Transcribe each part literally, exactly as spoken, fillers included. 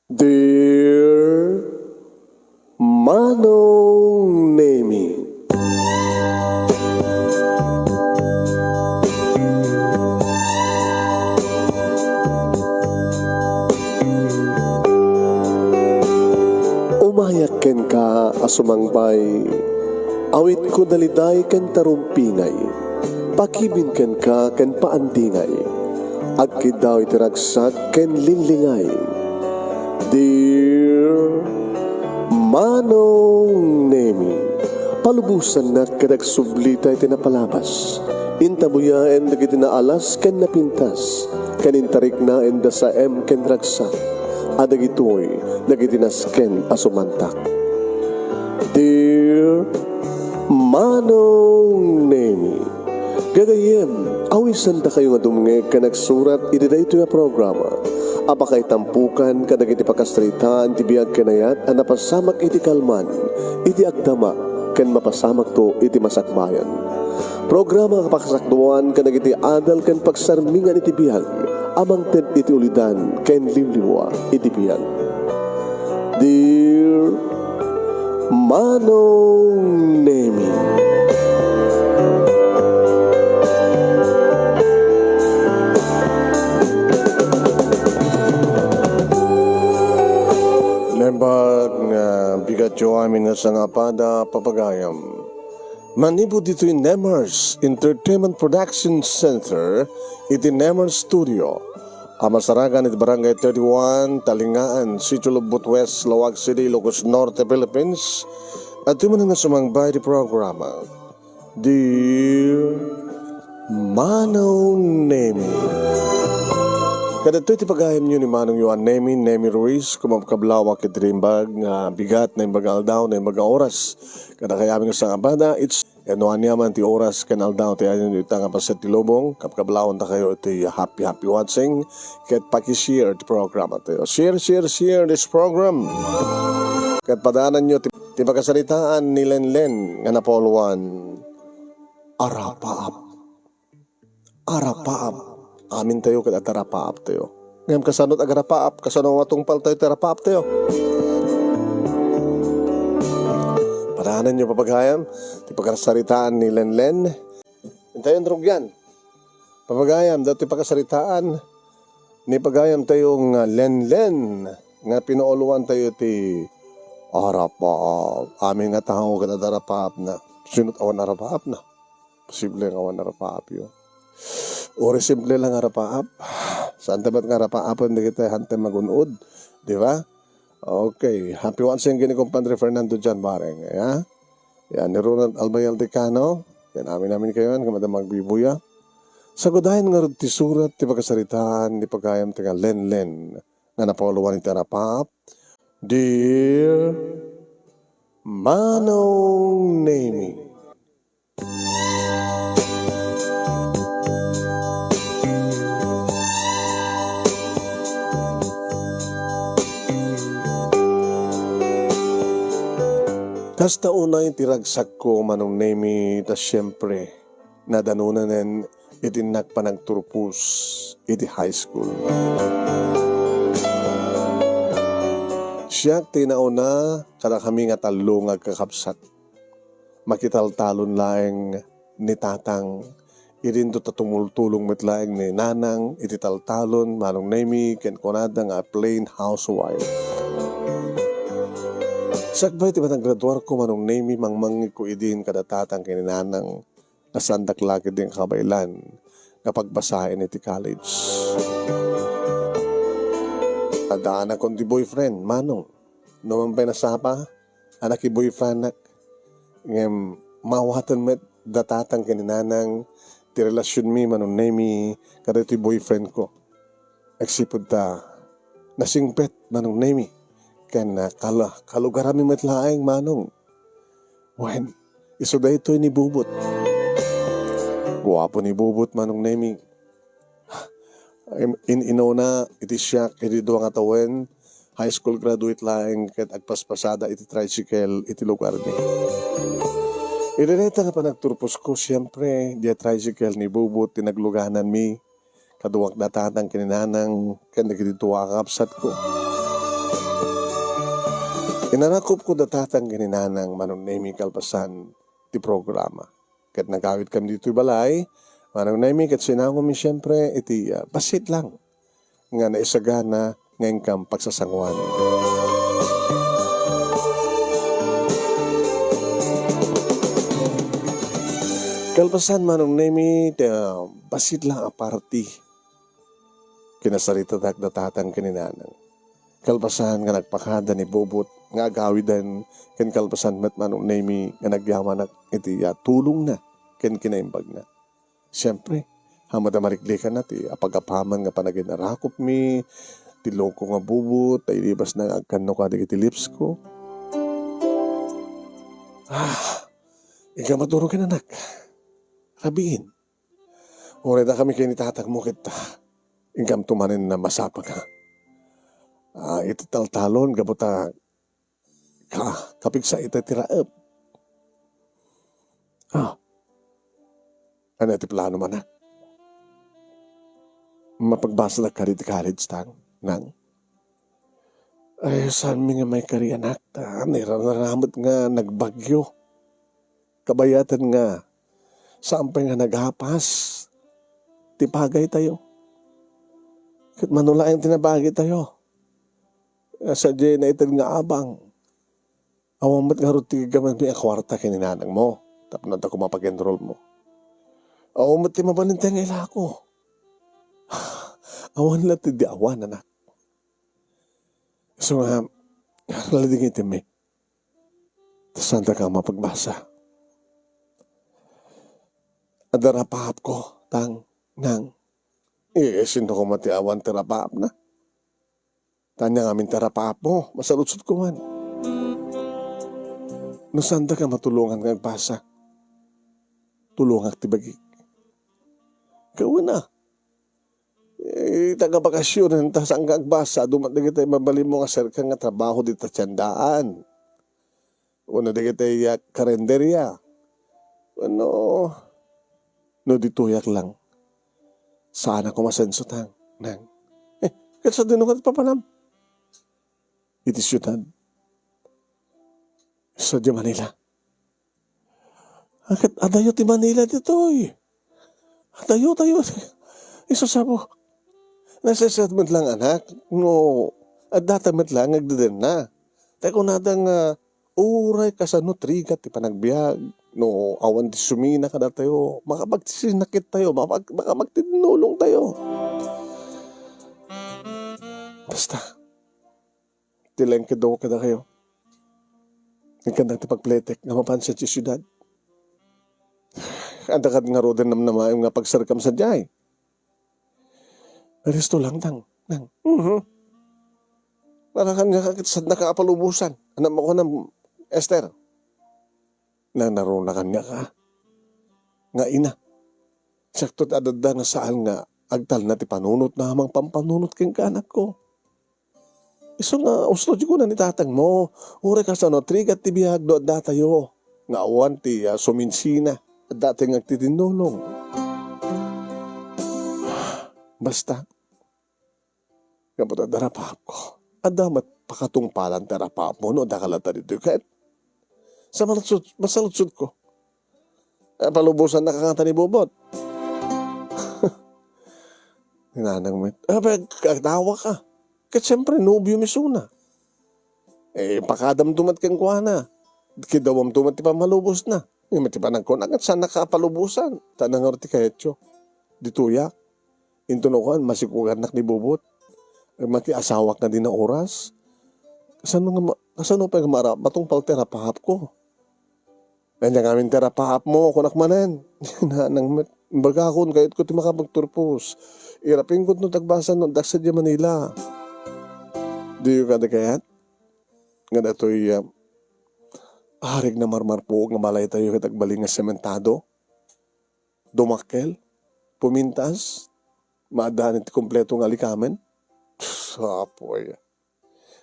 Dear Manong Nemi. Umayak kenka a sumangbay, awitko daliday ken tarumpingay, pakibin kenka ken paandingay, agkiddaw iti ragsak ken linglingay. Dear Manong Nemi, palubosannak ket agsublita iti napalabas. Intabuyaen dagiti naalas ken napintas, ken intariknaenda saem ken ragsak, a dagitoy dagiti nasken a sumantak. Dear Manong Nemi, gagayyem, awisandakayo nga dumngeg ken agsurat iti daytoy a programa a pakaitampukan kadagiti pakasaritaan ti biag ken ayat a napasamak iti kalman, iti agdama, ken mapasamakto iti masakbayan. Programa a pakasakduan kadagiti adal ken pagsarmingan iti biag a mangted iti ulidan ken liwliwa iti biag. Dear Manong Nemi. Naimbag nga bigatyo amin nga sangapada, papagayam. Manipud ditoy Nemers Entertainment Production Center iti Nemers Studio a masarakan iti Barangay thirty-one, Talingaan, Sitio Lobbot West, Laoag City, Ilocos Norte, Philippines. Adtoy manen nga sumangbay iti programa, Dear Manong Nemi. Kadagitoy ti pagayamyo ni Manongyo a Nemi, Nemi Ruiz, kumakablaawak iti naimbag nga bigat, naimbag nga aldaw, naimbag nga oras. Kadakayo amin nga sangapada, it's, no ania man ti oras ken aldaw ti ayanyo ita nga paset ti lubong, kabkablaawantakayo iti happy, happy watching, ket paki-share ti programa tayo. Share, share, share this program. Ket padaananyo ti, ti pakasaritaan ni Lenlen nga napauluan, Arapaap. Arapaap. Amintayo ket adda rapaaptayo. Ngem kasano ti agarapaap? Kasano matungpaltayo ti rapaaptayo? Padaananyo, papagayam, ti pakasaritaan ni Lenlen. Intayon rugyan. Papagayam, datoy pakasaritaan ni pagayamtayo nga Lenlen nga pinauluantayo ti arapaap. Amin nga tao ket adda rapaapna. Sino ti awan arapaapna? Posible nga awan arapaapyo. Uray simple lang arapaap. Saan ta met nga arapaapen dagiti hantem magun-od, di ba? Okay, happy watching ken ni Compadre Fernando John Bareng, ya. Yan, ni Ronald Albayal Decano, yan, amin-amin kayo, yan, kamada magbibuya. Sagudayan ngarud ti surat ti pakasaritaan ni pagayam ti nga Lenlen nga napauluan iti arapaap. Dear Manong Nemi. Kasta unay ti ragsakko, Manong Nemi, ta siempre, nadanonanen iti innak panagturpos iti high school. Siak ti nauna kadakami nga tallo nga agkakabsat. Makitaltalon laeng ni tatang, idinto ta tumultulong met laeng ni nanang iti taltalon, Manong Nemi, ken kunada nga plain housewife. Sakbay ti panagraduarko, Manong Nemi, mangmangngegko idin kada tatang ken ni nanang, nga saandak la ketdi nga kabaelan nga pagbasaen iti college. Addanakon ti boyfriend, Manong. No man pay nasapa, a naki-boyfriendak. Ngem maawaten met da tatang ken ni nanang ti relasionmi, Manong Nemi, kadagitoy boyfriendko. Agsipud ta nasingpet, Manong Nemi, ken, ah, kal-, kalugarami met laeng, Manong. Wen, isu daytoy ni Bubot. Guapo ni Bubot, Manong Nemi. In-, in-, inuna iti siak iti dua nga tawen, high school graduate laeng ket agpaspasada iti tricycle iti lugarmi. Iti dayta nga panagturposko, siempre, diay tricycle ni Bubot ti naglugananmi, kaduak da tatang ken ni nanang ken dagiti dua a kakabsatko. Inarakupko da tatang ken ni nanang, Manong Nemi, kalpasan ti programa. Ket nagawidkami ditoy balay, Manong Nemi, ket sinangomi siempre iti, ah, bassit lang nga naisagana nga inkam pagsasanguan. Kalpasan, Manong Nemi, ti, ah, bassit lang a party, kinasaritadak da tatang ken ni nanang. Kalpasan nga nagpakada ni Bobot nga agawiden, ken kalpasan met, Manong Nemi, nga nagyamanak iti, ah, tulongna ken kinaimbagna. Siempre, amangan a mariklikanna ti apagapaman nga panaginarakupmi, ti loko nga bubot, ta inibasna nga agkanno kadagiti lips ko. Ah, ika matulong ken anak. Rabiin. Uray dakami ken ni tatangmo ket, ah, inkamto manen a masapang, ha? Ah, iti taltalon, gapu ta ka-, kapigsa ita ti raep. Ah, ania ti plano, anak? Mapagbasadak kadi ti college, tang, nang? Ay, saanmi nga maikari, anak, ta nairararamet nga nagbagyo. Kabayatan nga, saan pay nga nagapas ti pagaytayo. Ket mano laeng ti nabagitayo. Sadiay naited nga abang. Awan met ngarud ti gaggammi a kuarta ken ni nanangmo tapno adda koma pag-enrollmo. Awan met ti mabalin ti nga ilako. Awan la ti di awan, anak. Isu nga, ladingitimi. Ta saandaka a mapagbasa. Adda rapaapko, tang, nang. Eh, sino koma ti awan ti rapaapna? Ta ania ngamin ti rapaapmo, masaludsodko man. No saandaka a matulongan nga agbasa, tulongak ti bagik. Kauna, eh, taga-bakasionen ta saanka agbasa, adu met dagiti mabalinmo nga serka nga trabaho dita tiendaan. Wenno dagiti, ah, karinderya. Wenno, no ditoyak lang. Saanak a umasenso, tang, nang. Eh, ket sadino nga ti papanam? Iti siudad. Sadiay Manila. Ah, ket adayo ti Manila ditoy. Adayo, adayo. Isu sabo. Nasaysayat met lang, anak, no addata met lang nga agdedenna. Ta kunada nga, uray kasano trigat ti panagbiag, no awan ti sumina kadatayo, makapagsisinakit tayo, makapag-, makapagtinnulong tayo. Basta, ti lengkedo kadakayo. Inkannak ti pagpletek nga mapan sadiay siudad. Adda kad ngaruden namnamaem nga pagserkam sadiay. Resto lang, tang, nang. Mhm. Para kaniak ket saannaka a palubosan. Ania makunak, Esther? Nangnaruna kaniak nga ina. Siakto ti adda nga saan nga agtalna ti panunotna a mangpampanunot kenka, anakko. Isu nga, usto ti kuna ni tatangmo, uray kasano, trigat ti biag no addatayo nga awan ti, ah, suminsina, addatayo nga agtitinnulong. Basta, gapu ta adda rapaapko. Adda met pakatungpalan ti rapaapmo no addaka latta ditoy ket. Sa maludsod-, masaludsodko. Eh, palubosannaka ngata ni Bobot. Ni nanang met, "Ah, pag-, agdawaka." Ket siempre, nobio mi isuna. Eh, pakadamto met kenkuana. Kidawamto met ti pammalubosna. Ngem ti panagkunak, saannaka a palubosan. Ta ania ngarud ti kayatyo? Ditoyak. Intono kuan, masikugannak ni Bobot. Eh, makiasawak nga di na oras. Kasano nga ma-, kasano pay nga mara-, matungpal ti rapaapko? Ania ngamin ti rapaapmo, kunak manen. Nanang met, imbagakon, kayatko ti makapagturpos. Irapingko no ti agbasa no addak sadiay Manila. Diyo kadi kayat? Nga datoy, ah, arik na marmarpuog nga balaytayo ket agbalin nga sementado, dumakkel, pumintas, maaddaan ti kompleto nga alikamen. Apoy.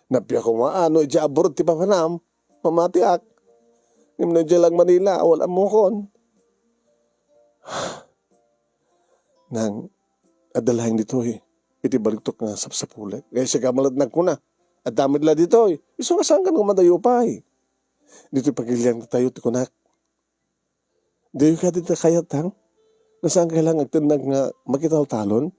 Nappiak koma a no idiay abroad ti papanam, mamatiak. Ngem no idiay lang Manila, awan ammokon. Nang, adda laeng ditoy iti balikto nga sapsapulek. Kaya siak met nagkuna, Adda met la ditoy. Isu nga saan nga madayo pay. Ditoy pagilian tayo ti kunak. Diyo kadi ta kayat, ha? Nga saan kailangan agtennag nga makitaltalon?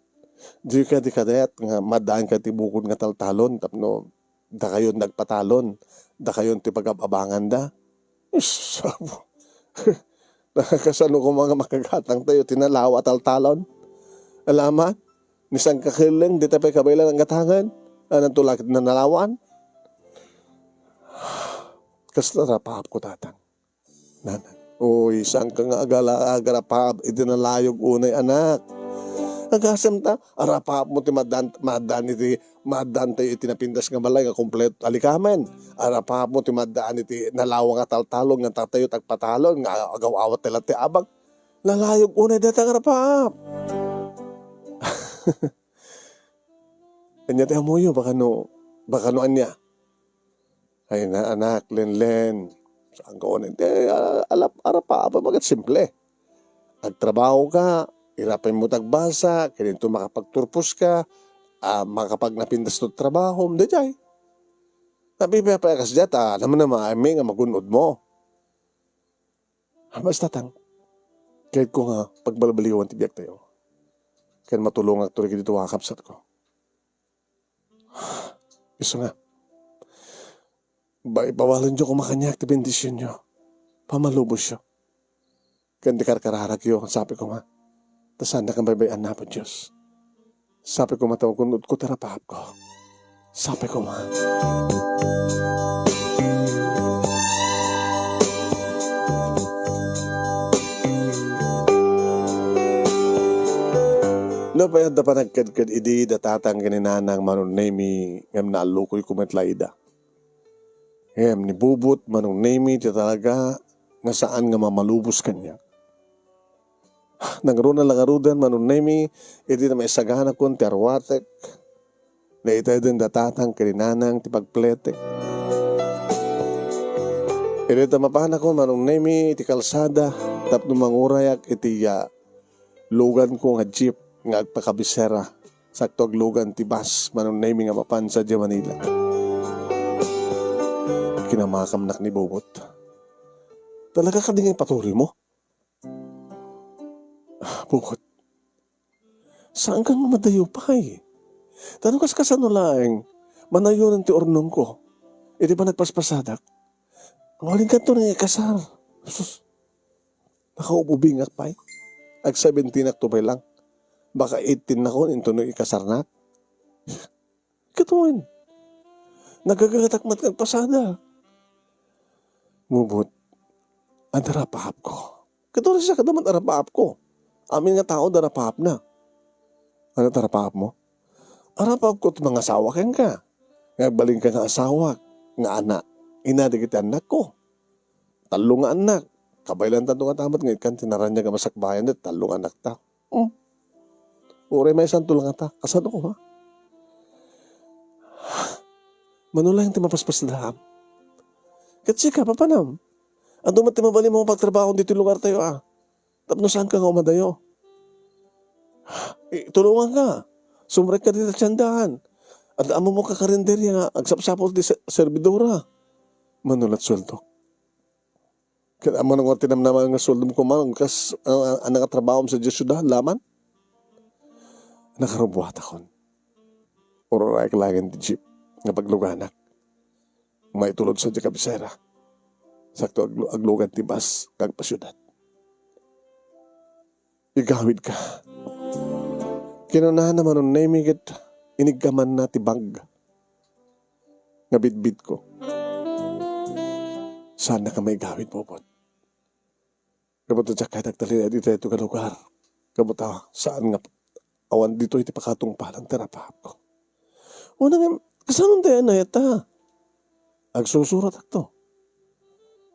Diyo kadi kayat nga maddaan ka ti bukod nga taltalon tapno dakayon nagpatalon, dakayon ti pagab-abanganda? Sabo. Kasano koma nga makagatang tayo ti nalawa a taltalon? Alaman, ni saan kakelleng, dita pay kabaylan ang gatangan. Anan to lakit na nalawan? Kasta rapaap ko, tatang. Nanang, uy, saan ka nga agala-, agarapaap iti nalayog unay, anak? Agasem ta, arapaap mo ti maddan-, maddan iti, maddan tayo iti napintas nga balay nga kompleto alikamen. Arapaap mo ti maddaan iti nalawa nga taltalon nga tatayo tagpatalon nga agaw-awat ti latta ti abak. Nalayog unay data nga arapaap. Anya ti amoyo, bakano, bakano anya? Ay na, anak, Lenlen. Saan ka unin? Ti, ah, alap-, arap-, apa, bagat simple. Agtrabaho ka, irapen mo tagbasa, kidinto makapagturpos ka, ah, makapagnapintas to trabaho, dayjay. Napipiapayakas diat, ah, naman na maami nga magun-od mo. Ah, basta, tang. Kayat ko nga pagbalbaliwan ti biag tayo. Ken matulongak to dagiti dua a kabsat ko. Isu nga, ba-, ipawalenyo koma kaniak ti bendisionyo, pamalubosyo, ken ti karkararagyo, sapay koma, ta saannak nga baybay-an Apo Dios. Sapay koma ta magun-od ko ti rapaapko. Sapay koma. No pay adda panagkedked idi da tatang ken ni nanang, Manong Nemi, ngem naallukoyko met la ida. Ngem ni Bubot, Manong Nemi, ti talaga nga saan nga mamalubos kaniak. Nangruna la ngaruden, Manong Nemi, idi ta maisaganakon ti aruatek, naitedenda tatang ken ni nanang ti pagpletek. Idi ta mapanakon, Manong Nemi, iti kalsada tapno mangurayak iti, ah, luganko nga jeep nga agpakabisera. Sakto aglugan ti bus, Manong Nemi, nga mapan sadiay Manila. Kinamakamnak ni Bubot. Talaga kadi nga ipatuloy mo? Ah, Bubot, saan ka nga madayo pay? Ta no kas-, kasano laeng manayonan ti urnongko iti panagpaspasadak? Mabalinkanto nga ikasar. Sus, nakaub-ubingak pay. Ag-seventeen-ak to pay lang. Baka eighteen-nakon intono ikasarnak. Kitaen, nagagatak met nga agpasada. Bubot, adda rapaapko. Kitaen, siak adda met a rapaapko. Amin nga tao adda rapaapna. Ania ti rapaapmo? Rapaapko ti mangasawa kenka. Nga agbalinka nga asawak, nga anak, ina dagiti annakko. Tallo nga annak. Kabaylantanto nga tamat nga ikkan ti naraniag a masakbayan dayta tallo nga annakta. Hmm. Uray maysanto la ngata. Kasano koma? Mano laeng ti mapaspasdaam? Ket sika, papanam? Adu met ti mabalin mo nga pagtrabaho ditoy lugartayo, a? Tapno saanka nga umadayo? Itulonganka. Sumrekka dita tiendahan. Adda ammoka karinderya nga agsapsapul ti se-, servidora. Mano la ti sueldok? Ket ammona nga tinamnaman nga sueldom koma, kas, ah, ania nga trabahom sadiay siudad, laman? Nakarubbuatakon. Ururayak laeng ti jeep nga pagluganak. Maitulod sadiay kabisera. Sakto aglu-, aglugan ti bus nga agpasiudad. Igawidka. Kinunana, Manong Nemi, ket iniggamanna ti bag nga bitbitko. Saannaka maigawid, Bubot. Gapu ta diak kayat agtalinaed iti daytoy nga lugar. Gapu ta saan nga awan ditoy ti pakatungpalan ti rapaapko. Wen, ngem, kasano dayta a nayat ta? Agsusuratakto.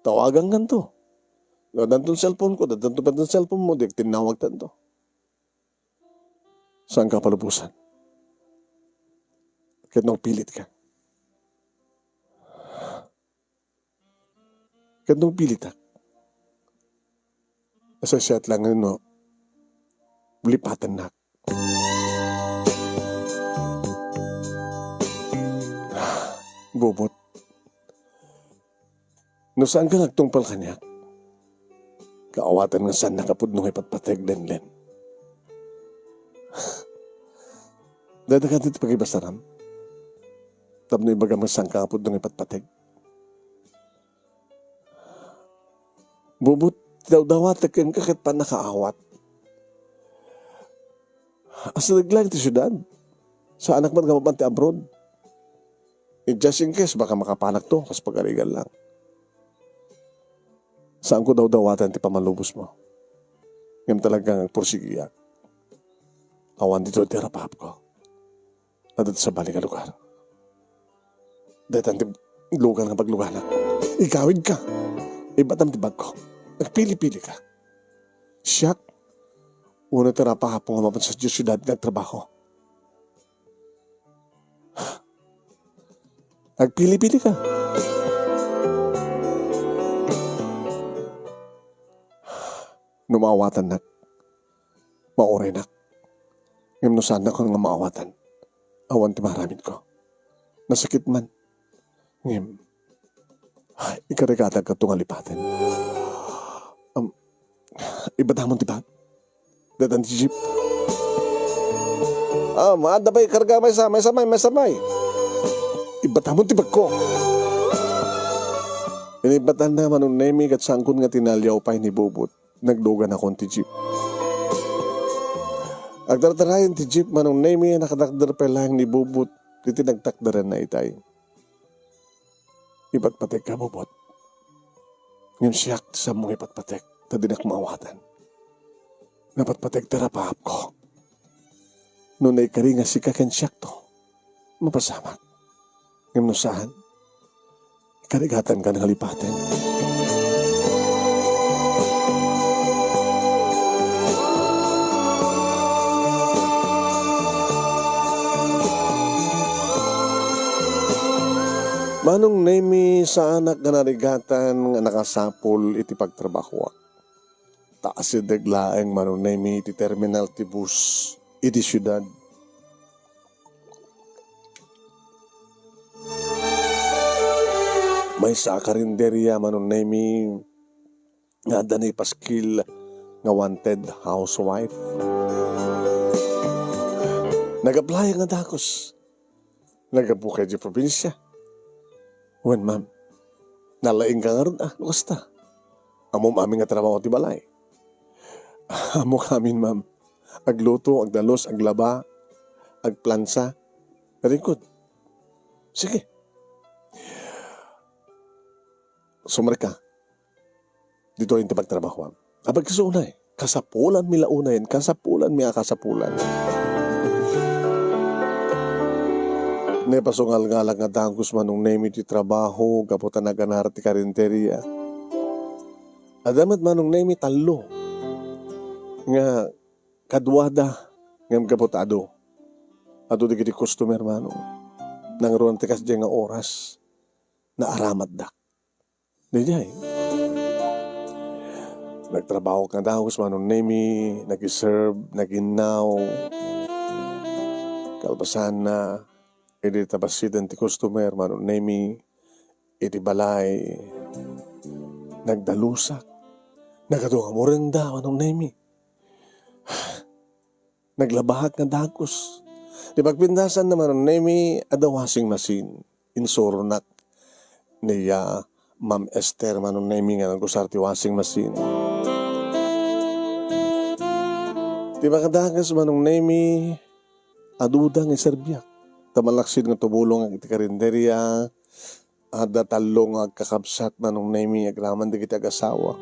Tawagankanto. No addanton cellphone-ko, addanto met ti cellphone-mo, di agtinnawagtanto. Saanka palubosan? Ket no agpilitka? Ket no agpilitak? Nasayaat laeng no lipatennak. Bubot, no saanka nga agtungpal kaniak, kaawatan nga saannak a pudno nga ipatpateg, Lenlen. Dayta kadi ti pakibasaram tapno ibagam nga saanka nga pudno nga ipatpateg? Bubot, dawdawatek kenka ket pannakaawat. Asideg laeng ti siudad. Saanak met nga mapan ti abroad. Eh, just in case, baka makapanakto, kas pagarigan lang. Saanko dawdawaten ti pammalubosmo. Ngem talaga nga agpursigiak. Awan ditoy ti arapahapko. Adda ti sabali nga lugar. Daytan ti lugan nga pagluganak. Igawidka. Ibatam ti bagko. Agpili-pilika. Siak, wenno ti arapahapmo nga mapan sadiay siudad nga agtrabaho? Agpili-pilika. No maawatannak, mauraynak. Ngem no saannak nga maawatan, awan ti maaramidko. Nasakit man. Ngem, ay, ikarigatankadto nga lipaten. Am, ibatamon ti bag. Daytan ti jeep. Ah, maadda pay karga, maysa, maysa pay, maysa pay. Ibatamon ti bagko. Inibatanna, Manong Nemy, ket saankon nga tinaliaw pay ni Bubot. Nagluganakon ti jeep. Agtartarayen ti jeep, Manong Nemy, nakatakder pay laeng ni Bubot iti nagtakderanna itay. Ipatpategka, Bubot. Ngem siak ti saanmo nga ipatpateg, ta dinak maawatan. Napatpateg ti arapahapko. No naikari nga sika ken siakto, mapasamak. Ngem no saan, ikarigatanka nga lipaten. Manong Nemy, saanak nga narigatan nga nakasapul iti pagtrabahoak. Ta asideg laeng, Manong Nemy, iti terminal ti bus iti siudad. Maysa a karinderia, Manong Nemy, nga adda naipaskil nga wanted housewife. Nag-apply nga dagus. Naggapu idiay probinsia. Wen, ma'am. Nalaingka ngarud, ah, no kasta. Ammom amin nga trabaho ti balay. Ammok amin, ma'am. Agluto, agdalus, aglaba, agplansa. Very good. Sige. Sumrekka. Ditoy ti pagtrabahoam. Apay, kasu unay, kasapulanmi la unayen, kasapulanmi a kasapulan. Naipasungalngalak nga dagus, Manong Nemy, ti trabaho gapu ta naganar ti karinderia. Adda met, Manong Nemy, tallo nga kaduada ngem gapu ta adu. Adu dagiti customer, Manong. Nangruna ti kasdiay nga oras, naaramatdak. Daydiay. Nagtrabaho nga dagus, Manong Nemy, nag-serve, naginnaw. Kalpasanna, idi ta bassiden ti customer, Manong Nemy, iti balay, nagdalusak. Nagadu nga murengda, Manong Nemy. Naglabahak nga dagus. Ti pagpindasanna, Manong Nemy, adda washing machine. Insuronak ni, ah, Ma'am Esther, Manong Nemy, nga nagusar ti washing machine. Ti makadagus, Manong Nemy, aduda nga iserbiak. Ta malaksid nga tumulongak iti karinderia, adda tallo nga agkakabsat, Manong Nemy, agraman dagiti agasawa.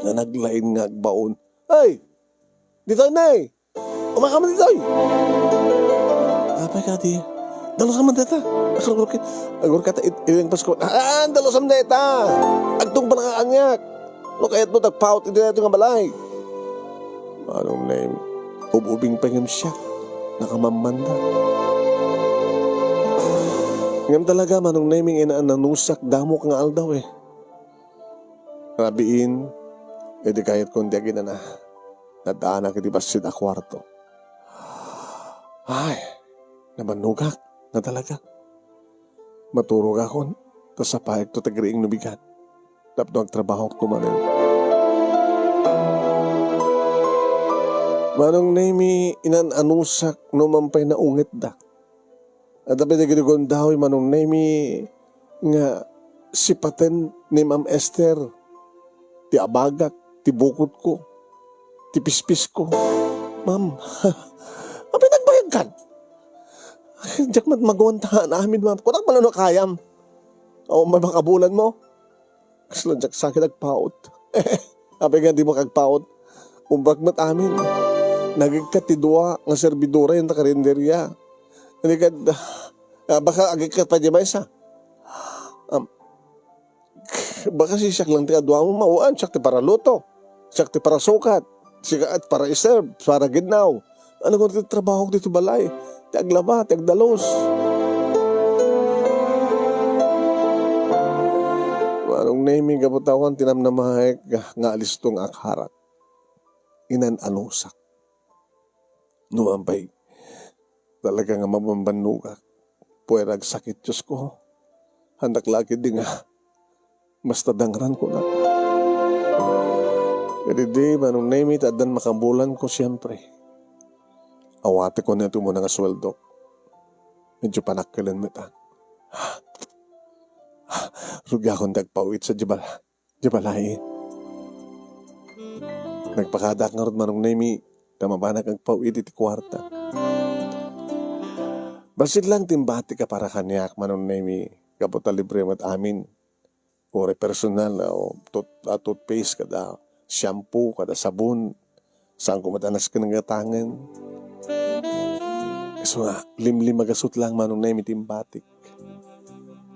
Nga naglain nga agbaon. Ay! Ditoy, Nay! Umakaman ditoy! Apay kadi? Dalusam man dayta. Agurgurkit. Agurkit it, it, Pasko. Ah, dalusam dayta. Agtungpal nga aniak. No kayatmo, tagpaut iti daytoy nga balay. Manong Nemy, ub-ubing pay ngem siak. Nakamammanda. Ngem talaga, Manong Nemy, nga inaananusak damok nga aldaw, eh. Rabiin, idi kayatko ti aginana, nadaanak iti bassit a kuarto. Ay, nabannogak, na talaga. Maturogakon, ta sapaekto ti agriing no bigat tapno agtrabahokto manen. Manong Nemi, inan-anusak no mampay naungetda. Adda pay dagiti gundaway, Manong Nemi, nga sipaten ni Ma'am Esther ti abagak, ti bukotko, ti pispisko. Ma'am, apay nagbayagkan? Ay, diak met maguanta amin, ma'am. Kunak man no kayam. O, may makabulan mo. Kasla diak sakit agpaut. Apay nga dimo kagpaut? Umbak met amin. Nagikkat ti dua nga servidora ita karinderia. Hindi kad, ah, baka agikkat pa di maysa. Am, baka sisiak lang ti kaduam, mauan, siak ti paraluto. Siak ti parasukat. Siak ti para-serve, para gidnaw. Ano nga ti trabaho dito balay? Ti aglaba, ti agdalus. Manong Nemi, gapu ta awan ti namnamaek nga alisto nga akarak. Inan-anusak. No man pay, talaga nga mabambannogak. Puera agsakit, Diosko. Handak la ketdi nga basta dangran, kunak. Kadidi, Manong Nemi, ta addan makabulanko, siempre. Awatek ko na iti umuna nga sueldok. Medyo panakkelen met, ah. Rugiakon ti agpaw-it sa di bal-, di balay. Nagpakaadaak ngarud, Manong Nemi, ta mabanak agpaw-it iti kuarta. Bassit lang ti imbatik a para kaniak, Manong Nemi, gapu ta libre met amin. Uray personal a, o, tooth-, a toothpaste, kada shampoo, kada sabon. Saanko met a nasken nga gatangen. Isu nga, limlim a gasut lang, Manong Nemi, ti imbatik.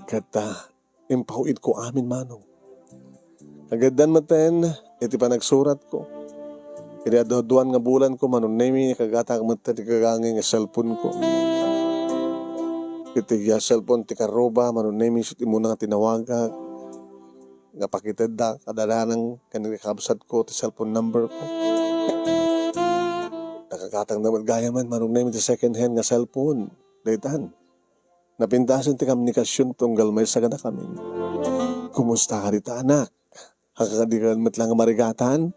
Ket, ah, impaw-itko amin, Manong. Aggaddan metten iti panagsuratko. Iti adu-aduan nga bulanko, Manong Nemi, nakagatang metten ti gagangay nga cellphoneko. Iti, ah, cellphone ti karruba, Manong Nemi, isu ti umuna nga tinawagak. Nga pakitedda, kada danang ken ni kabsatko ti cellphone numberko. Nakagatangda met gayamen, Manong Nemi, ti second hand nga cellphone. Daytan. Napintasen ti komunikasion tunggal maysa kadakamin. Kumusta kadi ta, anak? Hakadikan met lang marigatan?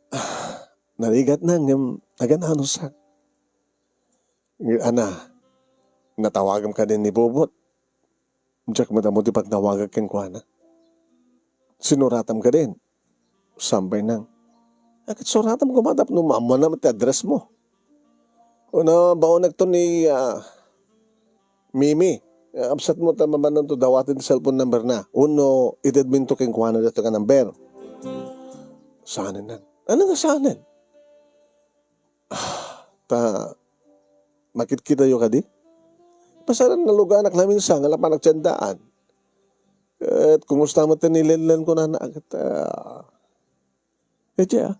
Ah, narigatna ngem agan-anusak. Ana, natawagam kadin ni Bobot. Diak met ammo ti pagtawagak kenkuana. Sinuratam kadin. Saan pay nang. Ket suratam koma tapno maammoanam ti address mo. Una, baonekto ni, ah, Mimi. Ah, absat mo ta mabanan to dawaten ti cellphone number na. Uno, itedminto kenkuana dito nga number. Saanen nang. Ano nga saanen? Ah, ta, makitkitayo kadi? Pasaran naluganak lamin sa nga lapan agtiandaan. Ket kumusta met ni Lenlen kunana, ket, ah, ket ya,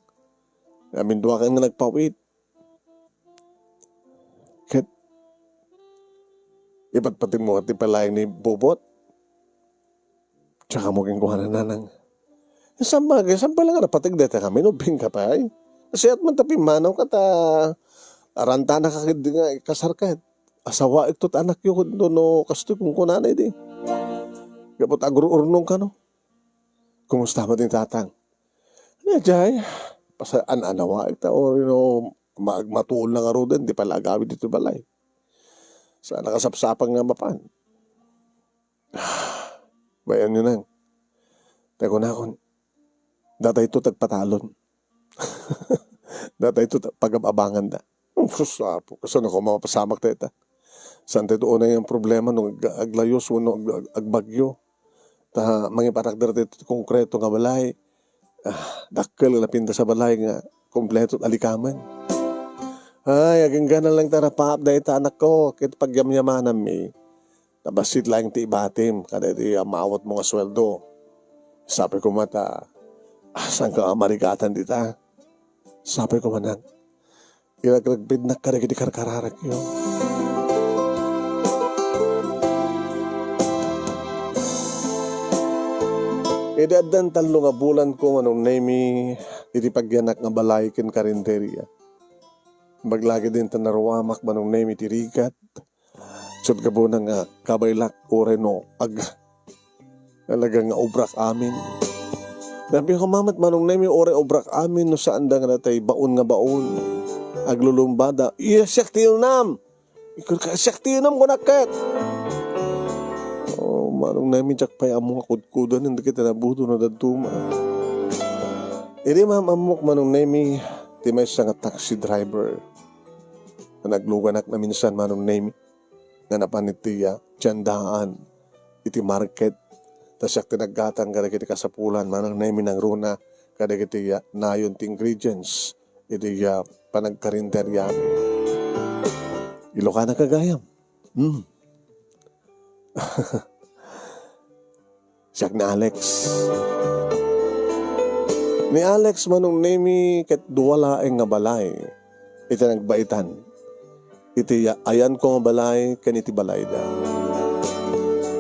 amin duakan nga nagpawit. Ket ipatpateg mo ti palaing ni Bobot? Tsaka mo kenkuana, nanang. Saan bagay, saan pay la nga napateg dayta kami, no ubing ka pay? Siak man ta pimmanaw ka ta arantana ka ket di nga ikasar ka. Asawaek to ti anakyo, no, no, kastoy kunkunana idi. Gapu ta agruurnong ka, no? Kumusta met ni Tatang? Ania jay, pasa-, an-anawaek ta, o, no, ma-, matuon lang ngaruden, di pay la agawid ditoy balay. Saan a kasapsapang nga mapan. Bayan yo nang. Ta kunakon, datayto ti agpatalon. Datayto ti pagab-abanganda. Sus, Apo, kasano ko mapasamak dayta? Saan tayo unay ang problema no ag-, aglayos wenno ag-, ag-, agbagyo? Ta mangipatakder tayo ti konkreto nga balay. Ah, dakkel nga napintas a balay nga kompleto ti alikamen. Ay, agingganan lang ta rapaap dayta, anakko, ket pagyamyamananmi. Ta bassit laeng ti ibatim kadagiti amawatmo nga sueldo. Sapay koma ta, ah, saanka a marigatan dita? Sapay koma nang, iragragpidnak kadagiti karkararakyo. Idi addan tallo nga bulanko, Manong Nemi, iti pagyanak nga balay ken karinderia. Baglagi din ta naruamak, Manong Nemi, ti rigat. Ket gapuna nga kabaylak, uray no ag-, talaga nga obrak amin. Napigko met, Manong Nemi, uray obrak amin no saan da nga natay baon nga baon. Aglulumbada. Iya, siak ti inam! Ikon ka, siak ti inam, kunak ket. Oh, Manong Nemi, diak pay ammo nga kudkudan dagiti nabudo no dadduma. Idi maam-ammok, Manong Nemi, ti maysa nga taxi driver. Nagluganak na minsan, Manong Nemi, nga napan iti, ah, tiendaan iti market. Ta siak ti naggatang kadagiti kasapulan, Manong Nemi, nangruna kadagiti, ah, nayon ti ingredients iti, ah, panagkarinderia. Ilokanak gayam. Hmm. Siak ni Alex. Ni Alex, Manong Nemi, ket dua laeng nga balay iti nagbaitan. Iti ya-, ayanko nga balay ken iti balayda.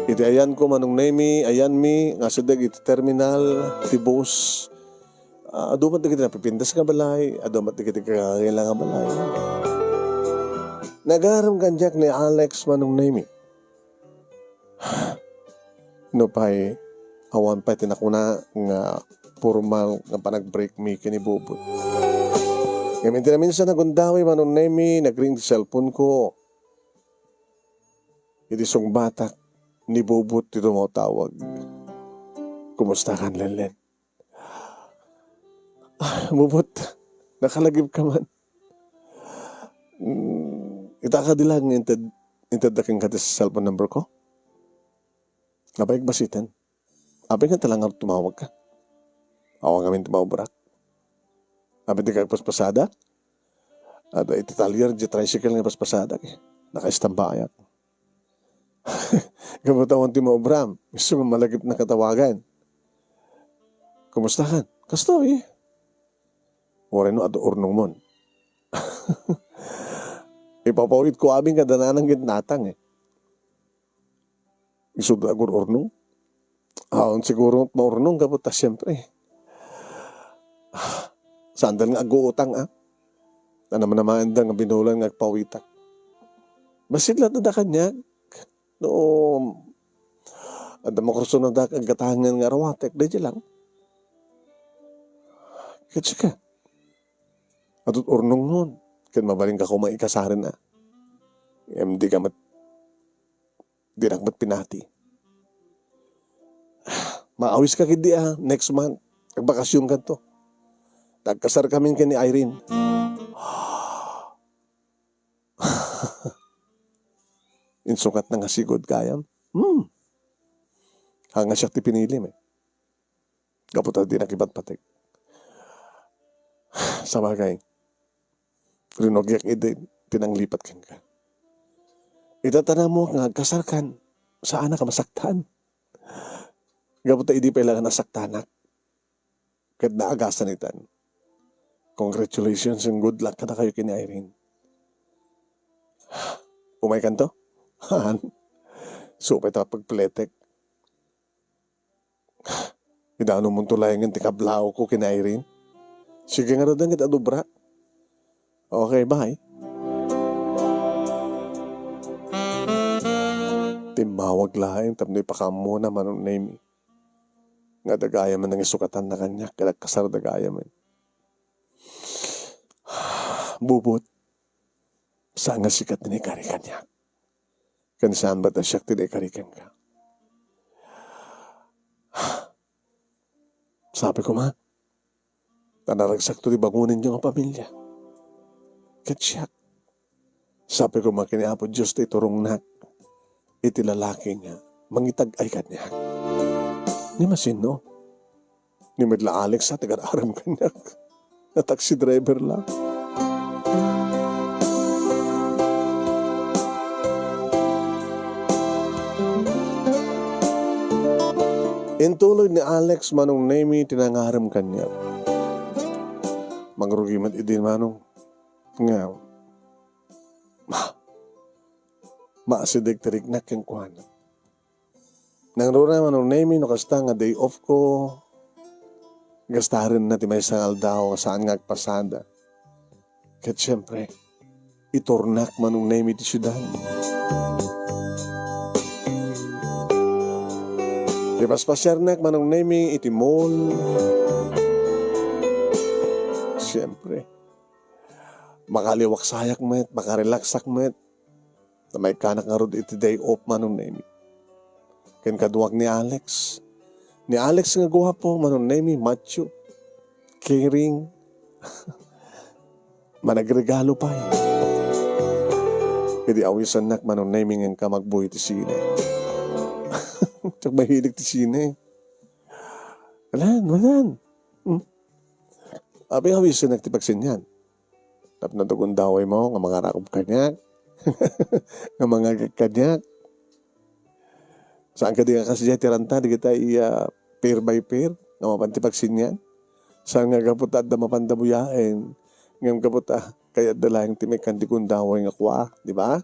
Iti ayanko, Manong Nemi, ayanmi nga asideg iti terminal ti bus. Ah, adu met dagiti napipintas nga balay, adu met dagiti kakaila nga balay. Nagarem kaniak ni Alex, Manong Nemi. Nupay awan pay ti nakuna nga pormal nga panag-break mi ken ni Bubot. Ngem iti naminsan a gundaway, Manong Nemi, nagring ti cellphone ko. Iti sungbatak, ni Bubot ti tumatawag. Kumusta kan, Lenlen? Ah, Bubot, nakalagip ka man. Mm, ita kadi lang nga inted, inted da kenka ti cellphone number ko? Apay basiten? Apay nga talaga tumawag ka? Awan ngamin ti maubrak. Apay ti kagpaspasada? Ada iti talyer, di tricycle nga paspasada, eh. Nakaistambayak. Kabutawan ti maubram, isu nga malagip na katawagan. Kumusta kan? Kastoy. Uray no adu urnongmon. Ipapawid ko amin nga dananang gid natang, eh. Isu da agur-urnong? Awan siguro maurnong gapu ta, siyempre, saan da nga aguutang, ah. Nanamnamaenda nga binulan nga agpawitak. Bassit latta da kaniak. No, adda makursunada aggatangen nga arawatek, daydiay lang. Ket sika, adut urnongnon, ket mabalinka koma ikasarena. Ngem dika met, dinak met pinati. Maawiska ketdi a next month, agbakasionkanto. Nagkasarkamin ken ni Irene. Insungbatna nga sigud gayam. Hmm. Haan nga siak ti pinilim, eh. Gapu ta dinak ipatpateg. Sabagay, rinugiak idi ti nanglipat kenka. Ita ta naammoak nga agkasarkan, saanak a masaktan. Gapu ta idi pay la nga nasaktanak, ket naagasan itan. Congratulations and good luck kadakayo ken ni Irene. Umaykanto? Haan. Isu pay ta pagpletek. Idanumonto laengen ti kablawko ken ni Irene. Sige ngaruden ket adubra. Okay, bye. Timmawag laeng tapno ipakaammona, Manong Nemi, nga adda gayamen nangisungatanna kaniak ket agkasarda gayamen. Bubot, saan nga sika ti naikari kaniak. Ken saan met a siak ti naikari kenka. Sapay koma, ta naragsakto ti bangonenyo nga pamilia. Ket siak, sapay koma ken ni Apo Dios ta iturongnak iti lalaki nga mangitag-ay kaniak. Ngem a sinno? Ni met la Alex a ti agar-arem kaniak. Nga taxi driver la. Intuloy ni Alex, Manong Nemi, ti nangarem kaniak. Mangrugi met idi, Manong, nga ma-, maasideg ti riknak kenkuana. Nangruna, Manong Nemi, no kasta nga day off ko, gastarenna ti maysa nga aldaw nga saan nga agpasada. Ket siempre, iturnak, Manong Nemi, ti siudad. Ipaspasiarnak, Manong Nemi, iti mall. Siyempre, makaliwaksayak met, makarelaksak met. Ta maikkanak ngarud iti day off, Manong Nemi. Ken kaduak ni Alex. Ni Alex nga guapo, Manong Nemi, macho, caring. Managregalo pay. Idi awisannak, Manong Nemi, ngem ka magbuy ti sine. Diak mahilig ti sine. Alan, alan. Hmm. Apay awisannak ti pagsinian? Tapno ti gundawaymo nga mangarakup kaniak, nga mangagek kaniak. Saan kadi nga kasdiay ti ranta, dagiti, ah, pair by pair nga mapan ti pagsinian? Saan nga gapu ta adda mapanda buyaen, ngem gapu ta kayatda laeng ti maikkan ti gundaway nga kua, di ba?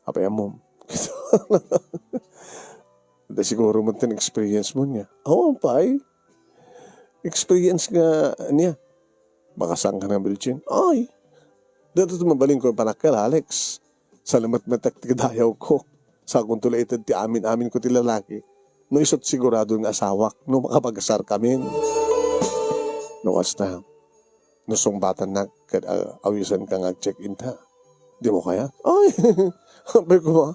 Apay ammom? Da siguro met ti experience mo niya. Oo, pay. Experience nga niya. Baka saan ka nga bilin? Ay, dito mabalin ko yung panakkel, Alex. Salamat met ti dayaw ko. Sa akong tulaiten ti amin-amin ko ti lalaki. No isut sigurado nga asawak, no makapagasar kami. No kasta, no sungbatannak ket, ah, awisan ka nga check-in ta. Di mo kaya? Ay, sabi ko ba?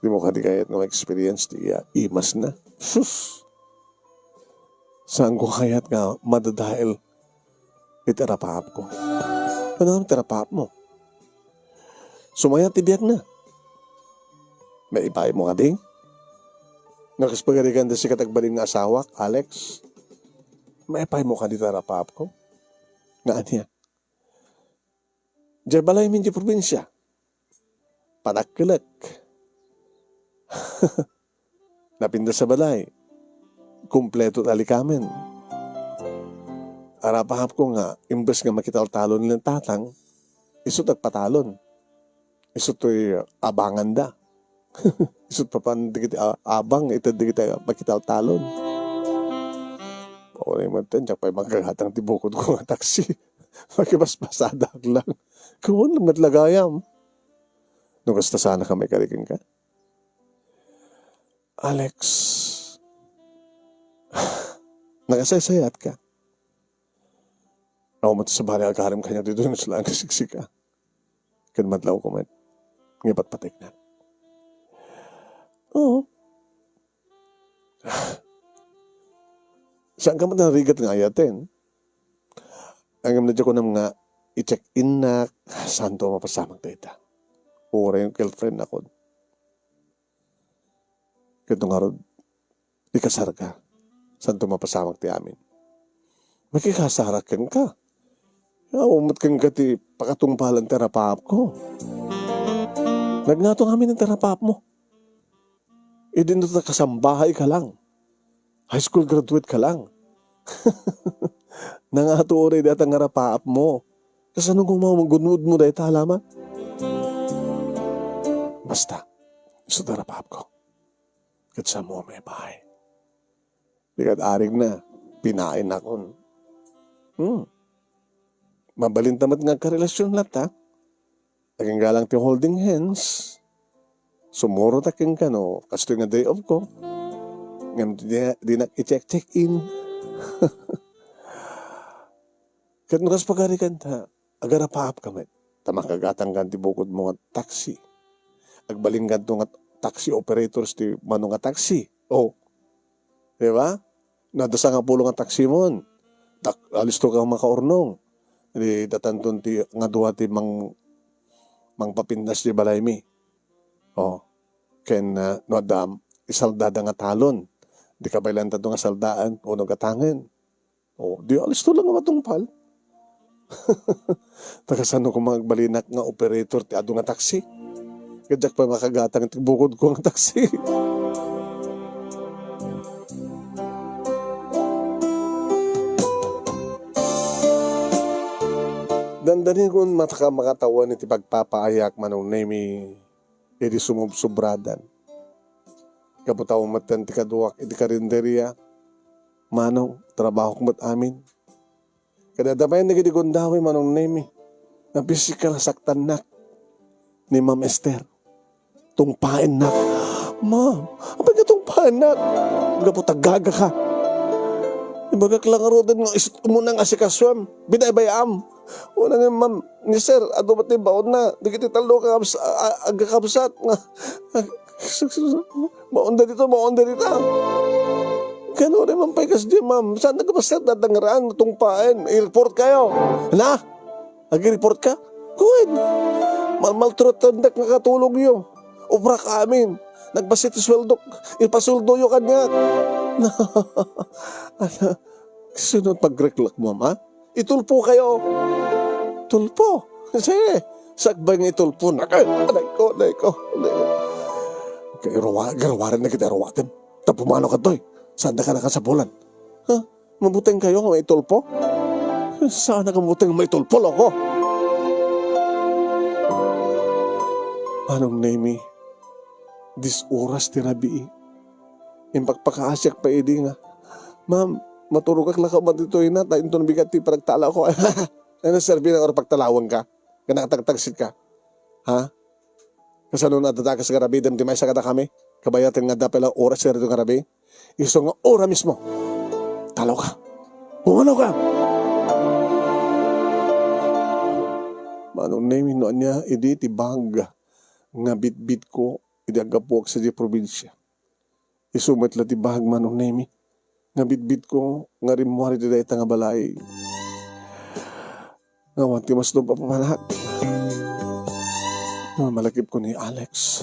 Di mo kadi kayat nga ma-experience ti, ah, imas na? Sus! Saan ko kayat nga madadael iti arapaap ko? Ano nga iti arapaap mo? Sumaya ti biag na. Maipay mo kadi? Nga kas pagarigan da sikat agbalin nga asawak, Alex? Maipay mo kadi ti arapaap ko? Nga ania? Diay balay min ti probinsya. Panakkelek. Napintas a balay. Kompleto ti alikamen. Arapaap ko nga, imbes nga makitaltalon ni tatang, isut agpatalon. Isut toy abanganda. Isut papan dagiti a-, abang, ita dagiti makitaltalon. Uray met ten, diak pay makagatang ti bukod ko nga taksi. Makibasbasadak lang. Kuwan lang met lagayam. No kasta sana ka, maikariken ka? Alex, nakasaysayat ka. Awan met sabali agarim kaniak ditoy no saan nga siksika. Ken madlaw ko met. Nga ipatpatekna. Oo. Saan ka met narigat nga ayaten? Ngem na diak kunam nga i-check-innak, santo a mapasamak dayta. Uray yung girlfriend nakon. Ket no ngarud, ikasar ka, santo mapasamak ti amin. Makikasarak kenka. Awan met kenka ti pakatungpalan ti arapaap ko. Nagngato amin ti arapaap mo. Idi no ta kasambahay ka lang. High school graduate ka lang. Nangato uray dayta nga arapaap mo. Kasano nga magunod mo dayta, alaman? Basta, isu ti arapaap ko. Ket sa mo may bahay. Di kad arig na, pinain akon. Hmm. Mabalinta met nga agkarelasyon latta. Agingga lang ti holding hands. Sumuro ta kenka no, kastoy nga day off ko. Ngem di, dinak i-check-check in. Ket no kas pagarikan ta, agarapaap ka met. Ta makagatang kan ti bukod mo nga taxi. Agbalin kanto nga taxi operators ti mano nga taxi. Oh. Di ba? No adda sangapulo nga taxi mon. Tak, alisto ka makaurnong. Di datanton ti nga dua ti mang, mangpapindas di balaymi. Oh. Ken, ah, no adda isaldada nga talon. Di kabaylan tanto nga saldaan, uno gatangen. Oh, di alisto lang nga matungpal. Ta kasano koma agbalinak nga operator ti adu nga taxi? Ket diak pay makagatang ti bukod ko nga taxi. Dandani kon maka-, makatawen iti pagpapaayak, Manong Nemi, idi sumubsubradan. Gapu ta umetten ti kaduak iti karinderia, Manong, trabahok met amin. Kada adda pay dagiti gundaway, Manong Nemi, nga pisikal a saktannak ni Ma'am Esther. Tungpaennak. Ma'am, apay nga tungpaennak? Gapu ta gaga ka. Ibagak la ngaruden nga is-, umuna nga asikasuem. Binaybay-am. Una nga, ma'am, ni sir, adu met ti baonna. Dagiti tallo nga kabs-, a-, a-, agkakabsat nga, a-, baon da dito, baon da dita. Kano rin man pay kasdi, ma'am? Saan nagkabastar? Dadangaraan, tungpaen. I-report kayo. Na? Agi-report ka? Kuwen. Mal-, maltretendak nga katulongyo. Ubrak amin. Nagbassit ti sueldok. Ipasueldoyo kaniak. Sino pagreklak mo, ha? Itulpo kayo. Tulpo? Sige. Sagbay nga itulpo na. Ay, aray ko, aray ko, aray ko. Kay ruwa-, garuwaran na kita ruwaten. Tapumano ka, Toy? Saan da ka nakasapulan? Ha? Mabuteng kayo nga maitulpo? Saan ka mabuteng maitulpo, loko? Manong Nemi, dis oras ti rabii. Impakpakaasiak pa idi nga, "Ma'am, maturogak la koma ditoy na, ta inton bigat ti panagtalawko." Ano, serbi na or pagtalawang ka? Nga nakatagtagsit ka? Ha? Kasano na dadakas nga rabii, dem ti maysa kadakami? Kabayaten nga adda pay la oras nga dito nga rabii? Isu nga ora mismo. Talaw ka. Pumanaw ka. Manong Nemi, no ania idi ti bag nga bitbitko idi aggapuak sadiay probinsia? Isu met la ti bag, Manong Nemi, nga bitbitko nga rimmuar iti dayta nga balay. Nga awan ti mas nagpapapanak. Nga malakipko ni Alex.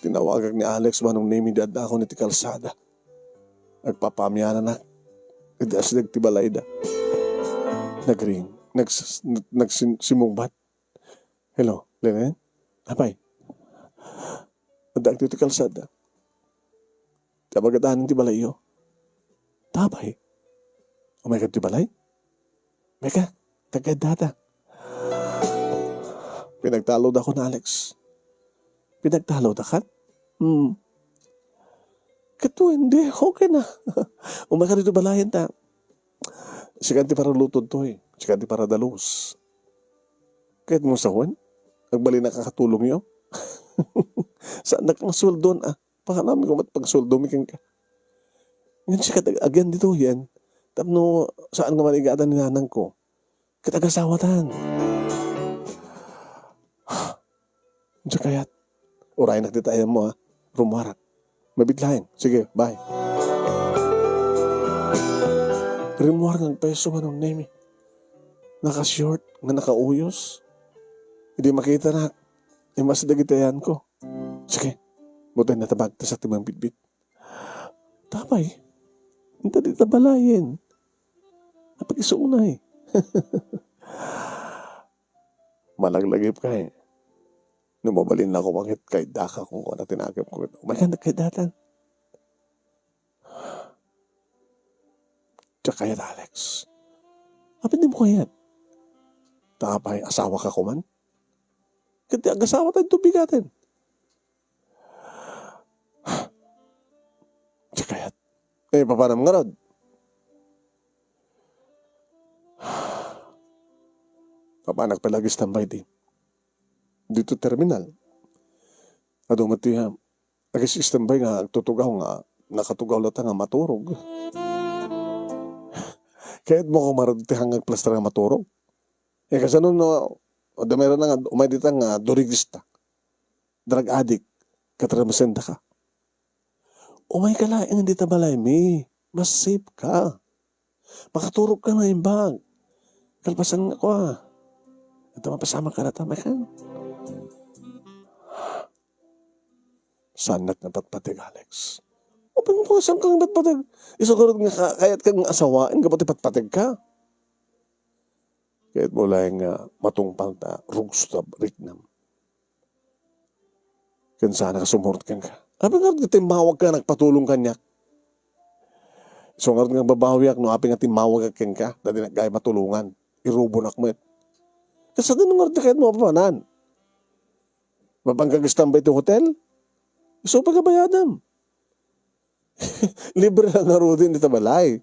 Tinawagak ni Alex, Manong Nemi, di addaakon iti kalsada. Agpapaamiananak iti asideg ti balayda. Nagring. Nags-, nag-, nagsin-, simungbat. "Hello, Lenen? Apay? Addaak ditoy kalsada. Ti abagadanan ti balayyo." "Tapay? Umayka ti balay?" "Umayka, tagkaydata." Pinagtalawda, kun Alex. "Pinagtalawda kan?" "Hmm." "Ket wen, di, okay na. Umayka ditoy balayen ta. Sikan ti paralutod toy. Sikan ti paradalus." "Kayatmo sawen? Agbalinnak a katulongyo?" "Saannak nga sueldon, a. Pakanami koma ti pagsueldomi kenka. Ngem sika ti ag-, agian ditoyen. Tapno saan nga man igatan ni nanangko. Ket agasawatan." Diak kayat. Uraynak dita ayammo, a. Rummuarak. Mabiit laeng. Sige, bye. Rimmuar nga agpayso, Manong Nemi. Naka-short nga nakauyos. Idi makitanak, immas dagiti ayanko. Sige, buteng na ta bag, ta sa ti mangbitbit. Tapay, inta dita balayen. Napag-isu unay. Malaglagipka, e. No mabalinnak koma ket kaydaka, kunkuana ti nakemko. Umayka, kaydatan. Diak kayat, Alex. Apay dimo kayat? Tapay, asawaka koman? Ket ti agasawata, inton bigaten. Diak kayat. E, papanam ngarud? Papanak pay la agistambay di, dito terminal. Adu met ti, a, agis-istambay nga agtutugaw nga nakatugaw latta nga maturog. Kayatmo koma ngarud ti hangagplastar nga maturog? E, kasano no, adda mayrang nga umay dita nga durigista, drug addict, ket representa ka? Umayka laeng dita balaymi. Mas safe ka. Makaturogka naimbag. Kalpasan nga kua. Ita mapasamak ka data, makan. Saannak nga patpateg, Alex. Apay nga saan ka nga patpateg? Isu ngarud nga ka-, kayatka nga asawaen, gapu ti patpateg ka. Kayatmo laeng nga matungpal ta rugso ta riknam. Ken saan a sumurot kenka. Apay ngarud nga timmawagka nga agpatulong kaniak? Isu ngarud nga agbabawiak no apay nga timmawagak kenka, ta dinak gayaw matulongan. Irubonak met. Kasano ngarud ti kayatmo a papanan? Mapanka agistambay ti hotel? Isu pay nga bayadam. Libre la ngaruden dita balay.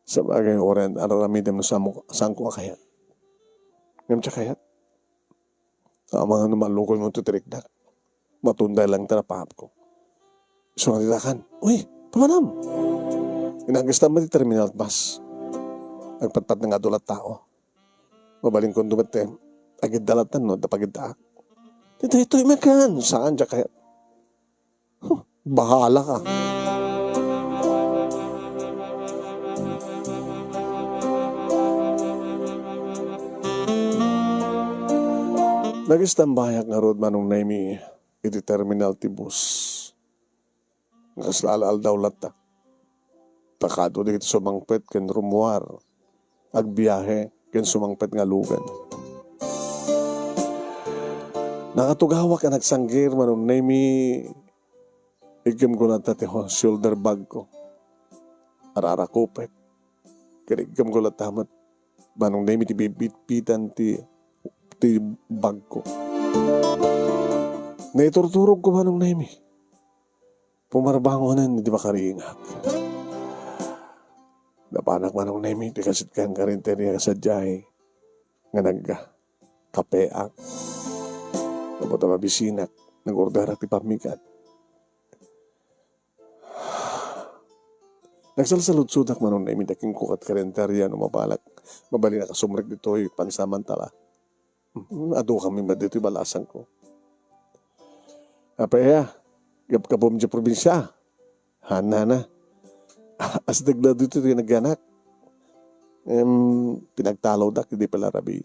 Sabagay, uray ar-aramidem no saanmo, saanko a kayat. Ngem diak kayat. Amangan no mallukoymo ti riknak. Matunday lang ta napaapko. Isu nga ditakan, "Uy, papanam!" Inagis ta met ti terminal bus. Agpatpat nga adu la tao. Mabalin ko met ti agidda la tan no, da pagiddaak. "Ditoy, ditoy, mekan!" Saan, diak kayat. Huh, bahala ka. Nagistambayak ngarud, Manong Nemy, iti terminal ti bus. Nga kasla al-aldaw latta. Ta kaadu dagiti sumangpet ken rummuar, agbiahe ken sumangpet nga lugan. Nakatugawak a nagsanggir, Manong Nemy, iggem ko latta ti ho-, shoulder bag ko. Ararakupek. Ken iggem ko latta met, Manong Nemy, ti bibitbitan ti, ti bag ko. Naiturturog ko, Manong Nemy. Pumarbangonen iti makaringak. Napanak, Manong Nemy, ti kasit-, karinteria sadiay nga nagkapeak. Tapno ta mabisinak, nag-orderak ti pammigat. Nagsalsaludsodak, Manong Nemy, ta kinkukat karinteria no mabalak. Mabalin a kasumrek ditoy pansamantala. Hmm, adu kami met ditoy balasangko. Apay a, gapgapum diay probinsia? Hanana. Asdeg la ditoy ti nagyanak. Em, pinagtalawdak idi palarabi.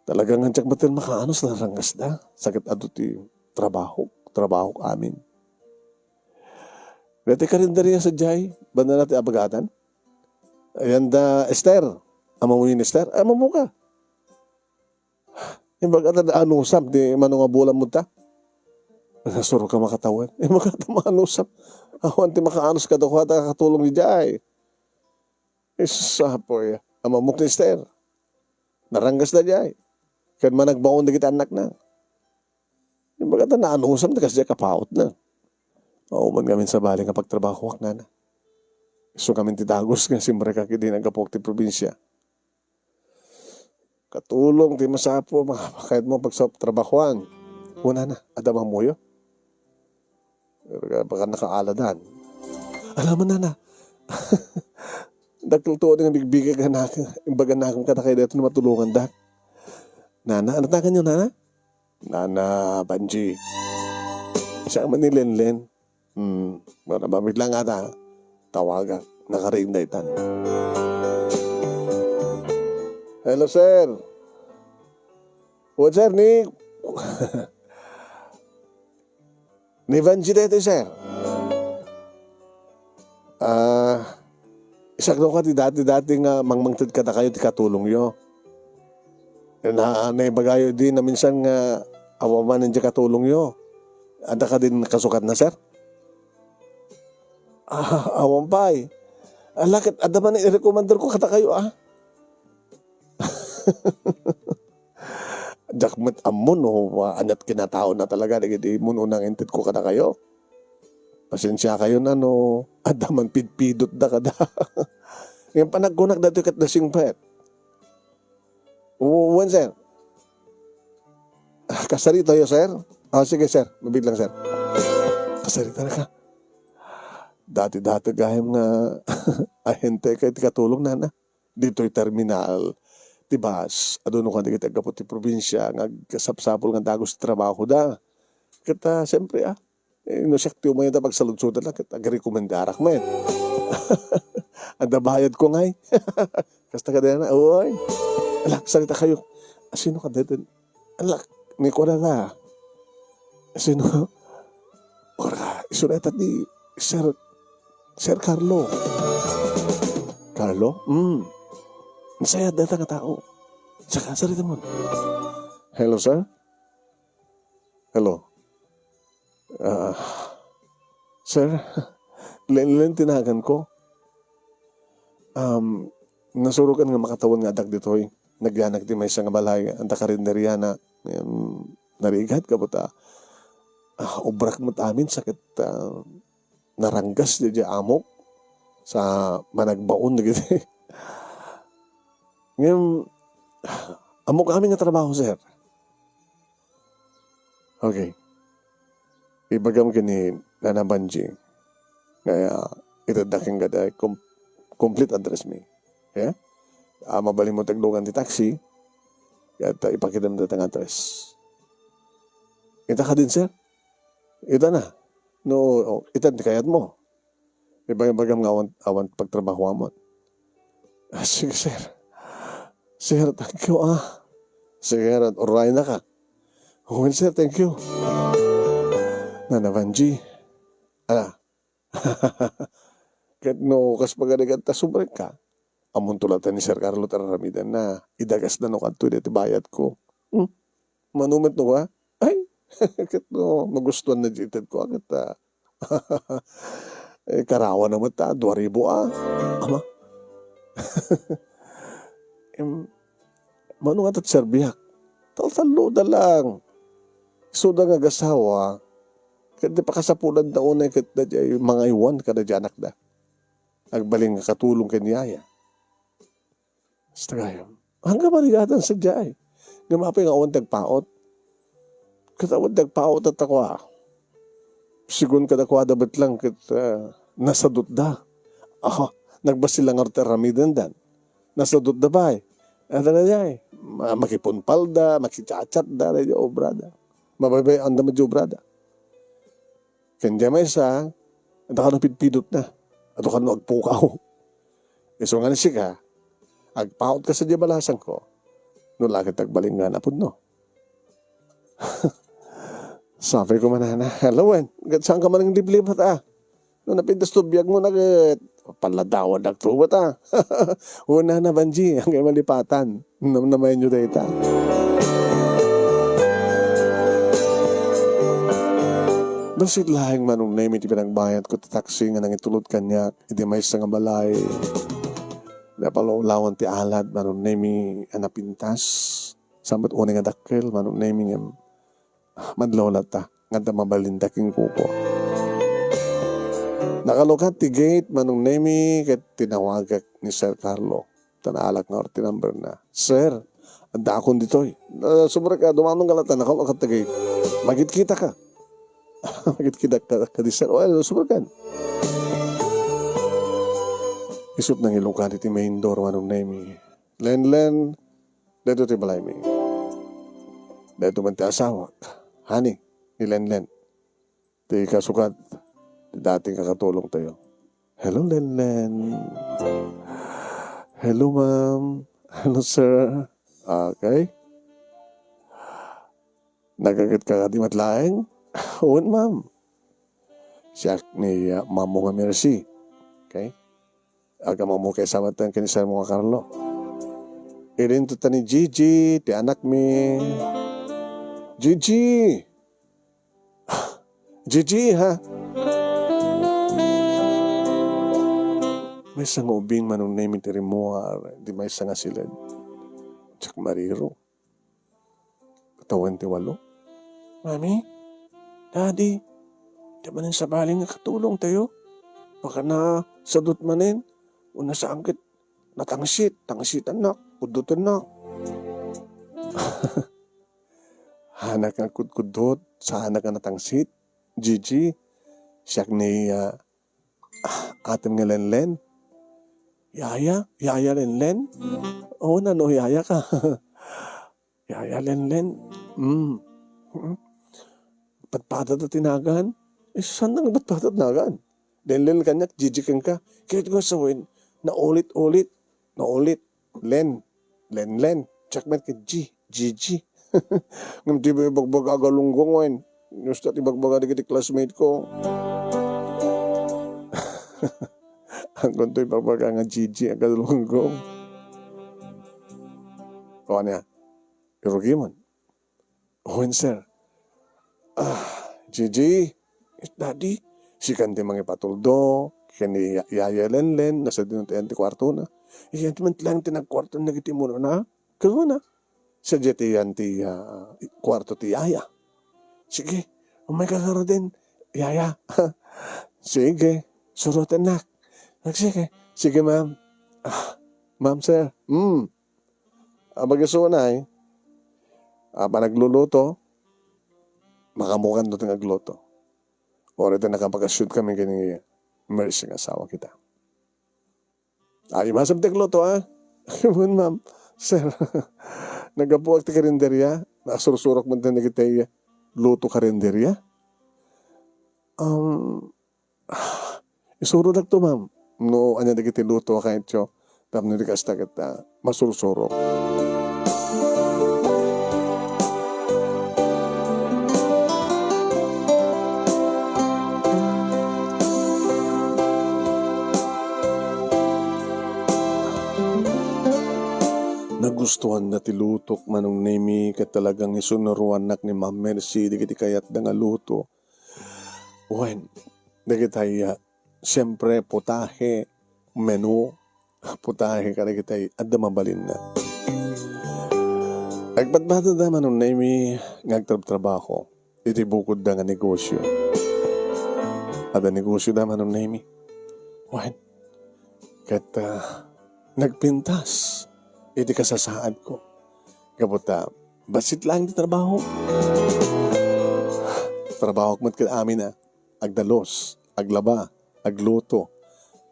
Talaga nga diak met makaanus, naranggasda. Sakit adu ti trabaho, trabaho amin. Dati karinderia sadiay, banda na ti abagatan. Ayan da, Esther. Amamoyo ni Esther? Ay, amamoka. Imbagada naanusam ti mano nga bulan mo ta. Nasuro ka makatawen. Imbagada maanusam. Awan ti makaanus kadakuada, kakatulong idiay. Isus, apoy. Amamok ni Esther. Naranggas da diay. Ken managbaon dagiti annakna. Imbagada naanusam ti kasdiay kapautna. Awan ngamin sabali nga pagtrabahoak, nana. Isu ngamin ti dagus nga simrekak idi naggapuak ti probinsia. Katulong ti masapo, makakayat mo pagtrabahoan. Kunana, adda mammuyo? Baka nakaaladan. Alam mo, nana. Dakkel to nga bigbigay ka na, imbaga na akong kadakay dito na matulungan dak. Nana, ano tagan niyo, nana? Nana Banji. Siya man ni Lenlen. Hmm, wala, mamit lang ata. Tawagan. Nakaring na itan. Hello, sir. What, sir? Ni, ni Vanji dito, sir. Ah, isagno ka ti dati-dati nga mangmangted kadakayo ti katulongyo. Na, naibagayo di na minsan nga awan man diay katulongyo. Adda ka din kasukatna, sir? Ah, awan pay. Ala, ket adda man irekomendar ko kadakayo, ah. Diak met ammo no, ah, aniat kinataona talaga dagiti immun-unang inted ko kadakayo. Pasensiakayo na no adda man pidpidotda kada. Ngem panagkunak datoy ket da singpet. Wen, sir. Ah, kasaritayo, sir? Ah, sige, sir. Mabit lang, sir. Kasarita na ka. Dati-dati gayam nga ahente ka iti katulong, nana. Ditoy terminal ti bus, adu no kadagiti aggapu ti probinsia nga agkasapsapul nga dagus ti trabahoda. Ket, ah, siyempre, ah, eh, no siak ti umay ta pagsaludsodan, ket agrekomendarak met. Adda bayad ko ngay. Kasta kadayana, uy. Ala, salita kayo. Sino ka deden? Ala, ni ko na na. Sino? Ora, isu dayta ni Sir, Sir Carlo. Carlo? Hmm. Masaya dayta nga tao. Saka, sarita mo. Hello, sir? Hello. Ah, sir, Lenlen ti nagan ko. Um, nasurokan nga makatawen nga addak ditoy. Nagyanak ti maysa nga balay, anta karinderiana. Ngem, narigat ka buta. Ah, ubrak met amin sakit, ah, naranggas di, di amok sa managbaon dagiti. Ngem, amok amin nga trabaho, sir. Okay. ibagam ken ni Nana Banji nga itedda kenka ti com-, complete address mi. Yeah? Ah, mabalinmo ti aglugan ti taxi, ket, ah, ipakitam dayta nga address. Ita kadin, sir? Ita na. No, oh, ita ti kayatmo. Ibagam nga awan, awan pagtrabahoamon. Ah, sige, sir. Sir, thank you, ah. Sige, sir, uray na ka. Well, sir, thank you. Nana Banji. Ala. Ket no, kas pagarigat ta subrek ka, amunto la ta ni Sir Carlo ti ar-aramidenna. Idagasda no kadto iti bayadko. Hmm? Mano met no ka? Ay, ket no, magustuanna di itedko, ket, ah, eh, karawana met ta, dua ribu, ah. Ama. Em, mano nga ta ti serbiak? Taltalloda lang. Isuda nga agasawa, ket di pakasapulanna unay ket daydiay mangaywan kadaydiay anakda. Agbalin nga katulong ken ni yaya. Basta gayam. Angga marigatan sadiay. Ngem apay nga awan ti agpaut? Ket awan ti agpaut, tatta kua. Sigun kadakuada met lang ket, ah, nasadutda. Ah, nagbassit la ngarud ti ar-aramidendan. Nasadutda pay. Adda daydiay. Ma-, makipunpalda, makichatchatda, daydiay obrada. Mabaybay-anda met ti obrada. Ken diay maysa, adda kano pidpidotna. Adu kano agpukaw. Isu nga ni sika, agpaut ka sadiay balasangko, no la ket agbalin nga napudno. Sapay ko manana, "Hello, wen, ket saanka manen liblibat, ah? No napintas to biagmo na ket, palladawandak to met, ah." Una na, Banji, angga malipatan. Namnamaenyo dayta. Bassit laeng, Manong Nemi, ti pinagbayadko ti taksi nga nangitulod kaniak iti maysa nga balay. Napalawlawan ti alad, Manong Nemi, a napintas. Sa met unay nga dakkel, Manong Nemi, ngem madlaw latta nga adda mabalinda kenkuko. Nakalukat ti gate, Manong Nemi, ket tinawagak ni Sir Carlo. Ta naalak nga ti number na. "Sir, addaakon ditoy." "Ah, subrek ka, dumamangka latta, nakalukat ti gate. Magkitkita ka." Magkitkita ka, kadi, sir. "O, ano, subrek ka." Isut' nangilukat iti main door, Manong Nemi. "Lenlen, daytoy ti balaymi. Daytoy met ti asawak, honey, ni Lenlen. Ti kasukat, ti dati nga katulongtayo." "Hello, Lenlen." "Hello, ma'am." "Hello, sir." "Okay. Nagkaket ka kadi met laeng?" "Wen, ma'am. Siak ni, ah, Mamo nga Mercy." Okay? Agmammo kaysa met ken ni Sir mo nga Carlo. Idinto ta ni Gigi, ti anakmi. "Gigi! Gigi, ha?" Maysa nga ubing, Manong Nemi, ti rimmuar, di maysa nga siled. Diak mariro. Tawen ti walo. "Mami, Daddy, diak manen sabali nga katulongtayo. Baka nasadut manen, wenno saan ket natangsit, tangsitannak, kuddutennak." "Saanak nga kudkuddut, saanak nga natangsit, Gigi. Siak ni, ah, atem nga Lenlen." "Yaya? Yaya Lenlen?" "Oo, nano, yaya ka." "Yaya Lenlen?" "Mm. Mm. Patpatat ti nagan." "Eh, saan nga patpatat nagan? Lenlen kaniak, Gigi kenka." Ket nga sawen, naulit-ulit, naulit. "Len, Lenlen, check met ket G, Gigi." Ngem di ibagbaga a Galunggong, wen. Gusto ti ibagbaga dagiti classmate ko. Aggunto ibagbaga nga Gigi a Galunggong. O, ania? Irugimon. "Wen, sir." "Ah, Gigi, Daddy, sikan ti mangipatuldo ken ni Ya-, Yaya Lenlen, no sadino ti ayan ti kuartona." "Iyan ti met laeng ti nagkuarto dagiti immunona." Kuna, "Sadiay ti ayan ti, ah, kuarto ti yaya." "Sige, umayka ngaruden, yaya." "Sige, surotennak." "Sige, sige, ma'am." "Ah, ma'am, sir." Hmm. Abaga sunay, ah, panagluluto, makamukan ti agluto. Uray ta nakabakasyon kami ken ni Mercy nga asawa kita. Ay, masaptek luto, ah? Wen, ma'am. Sir, naggapuak ti karinderya. Nasursurok man dagiti luto karinderya. Um, isurodakto, ma'am. No, ania dagiti luto a kayatyo. Tapno di kasta ket, ah, masursurok. Nagustuanna ti lutok, Manong Nemi, ket talagang isuruannak ni Ma'am Mercy dagiti kayatda nga luto. Wen, dagitay, ah, siempre, putahe, menu, putahe kadagitay adda mabalinna. Agpadpadada, Manong Nemi, nga agtrabtrabaho iti bukodda nga negosyo. Adda negosyoda, Manong Nemi. Wen, ket, ah, nagpintas iti kasasaadko. Gapu ta bassit laeng ti trabaho. Trabahok met ket amin, ah. Agdalus, aglaba, agluto,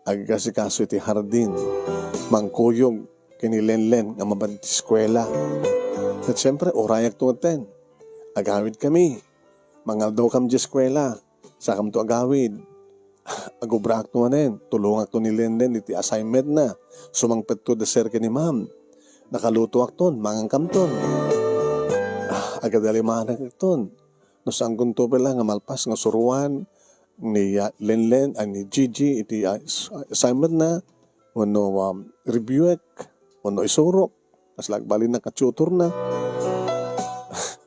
agasikaso iti hardin, mangkuyog ken ni Lenlen nga mapan ti eskuela. Ket siempre, urayakto metten. Agawidkami. Mangaldaw kam di eskuela. Sakamto agawid. Agubrakto manen. Tulongakto ni Lenlen iti assignmentna. Sumangpetto da sir ken ni ma'am. Nakalutoakton, mangankamton. Ah, agadalimanaakton. No saankonto pay la nga malpas nga suroan ni, ah, Lenlen, ah, ni Gigi iti, ah, s-, assignmentna, wenno, um, reviewek, wenno isurok, kasla agbalinna nga tutorna.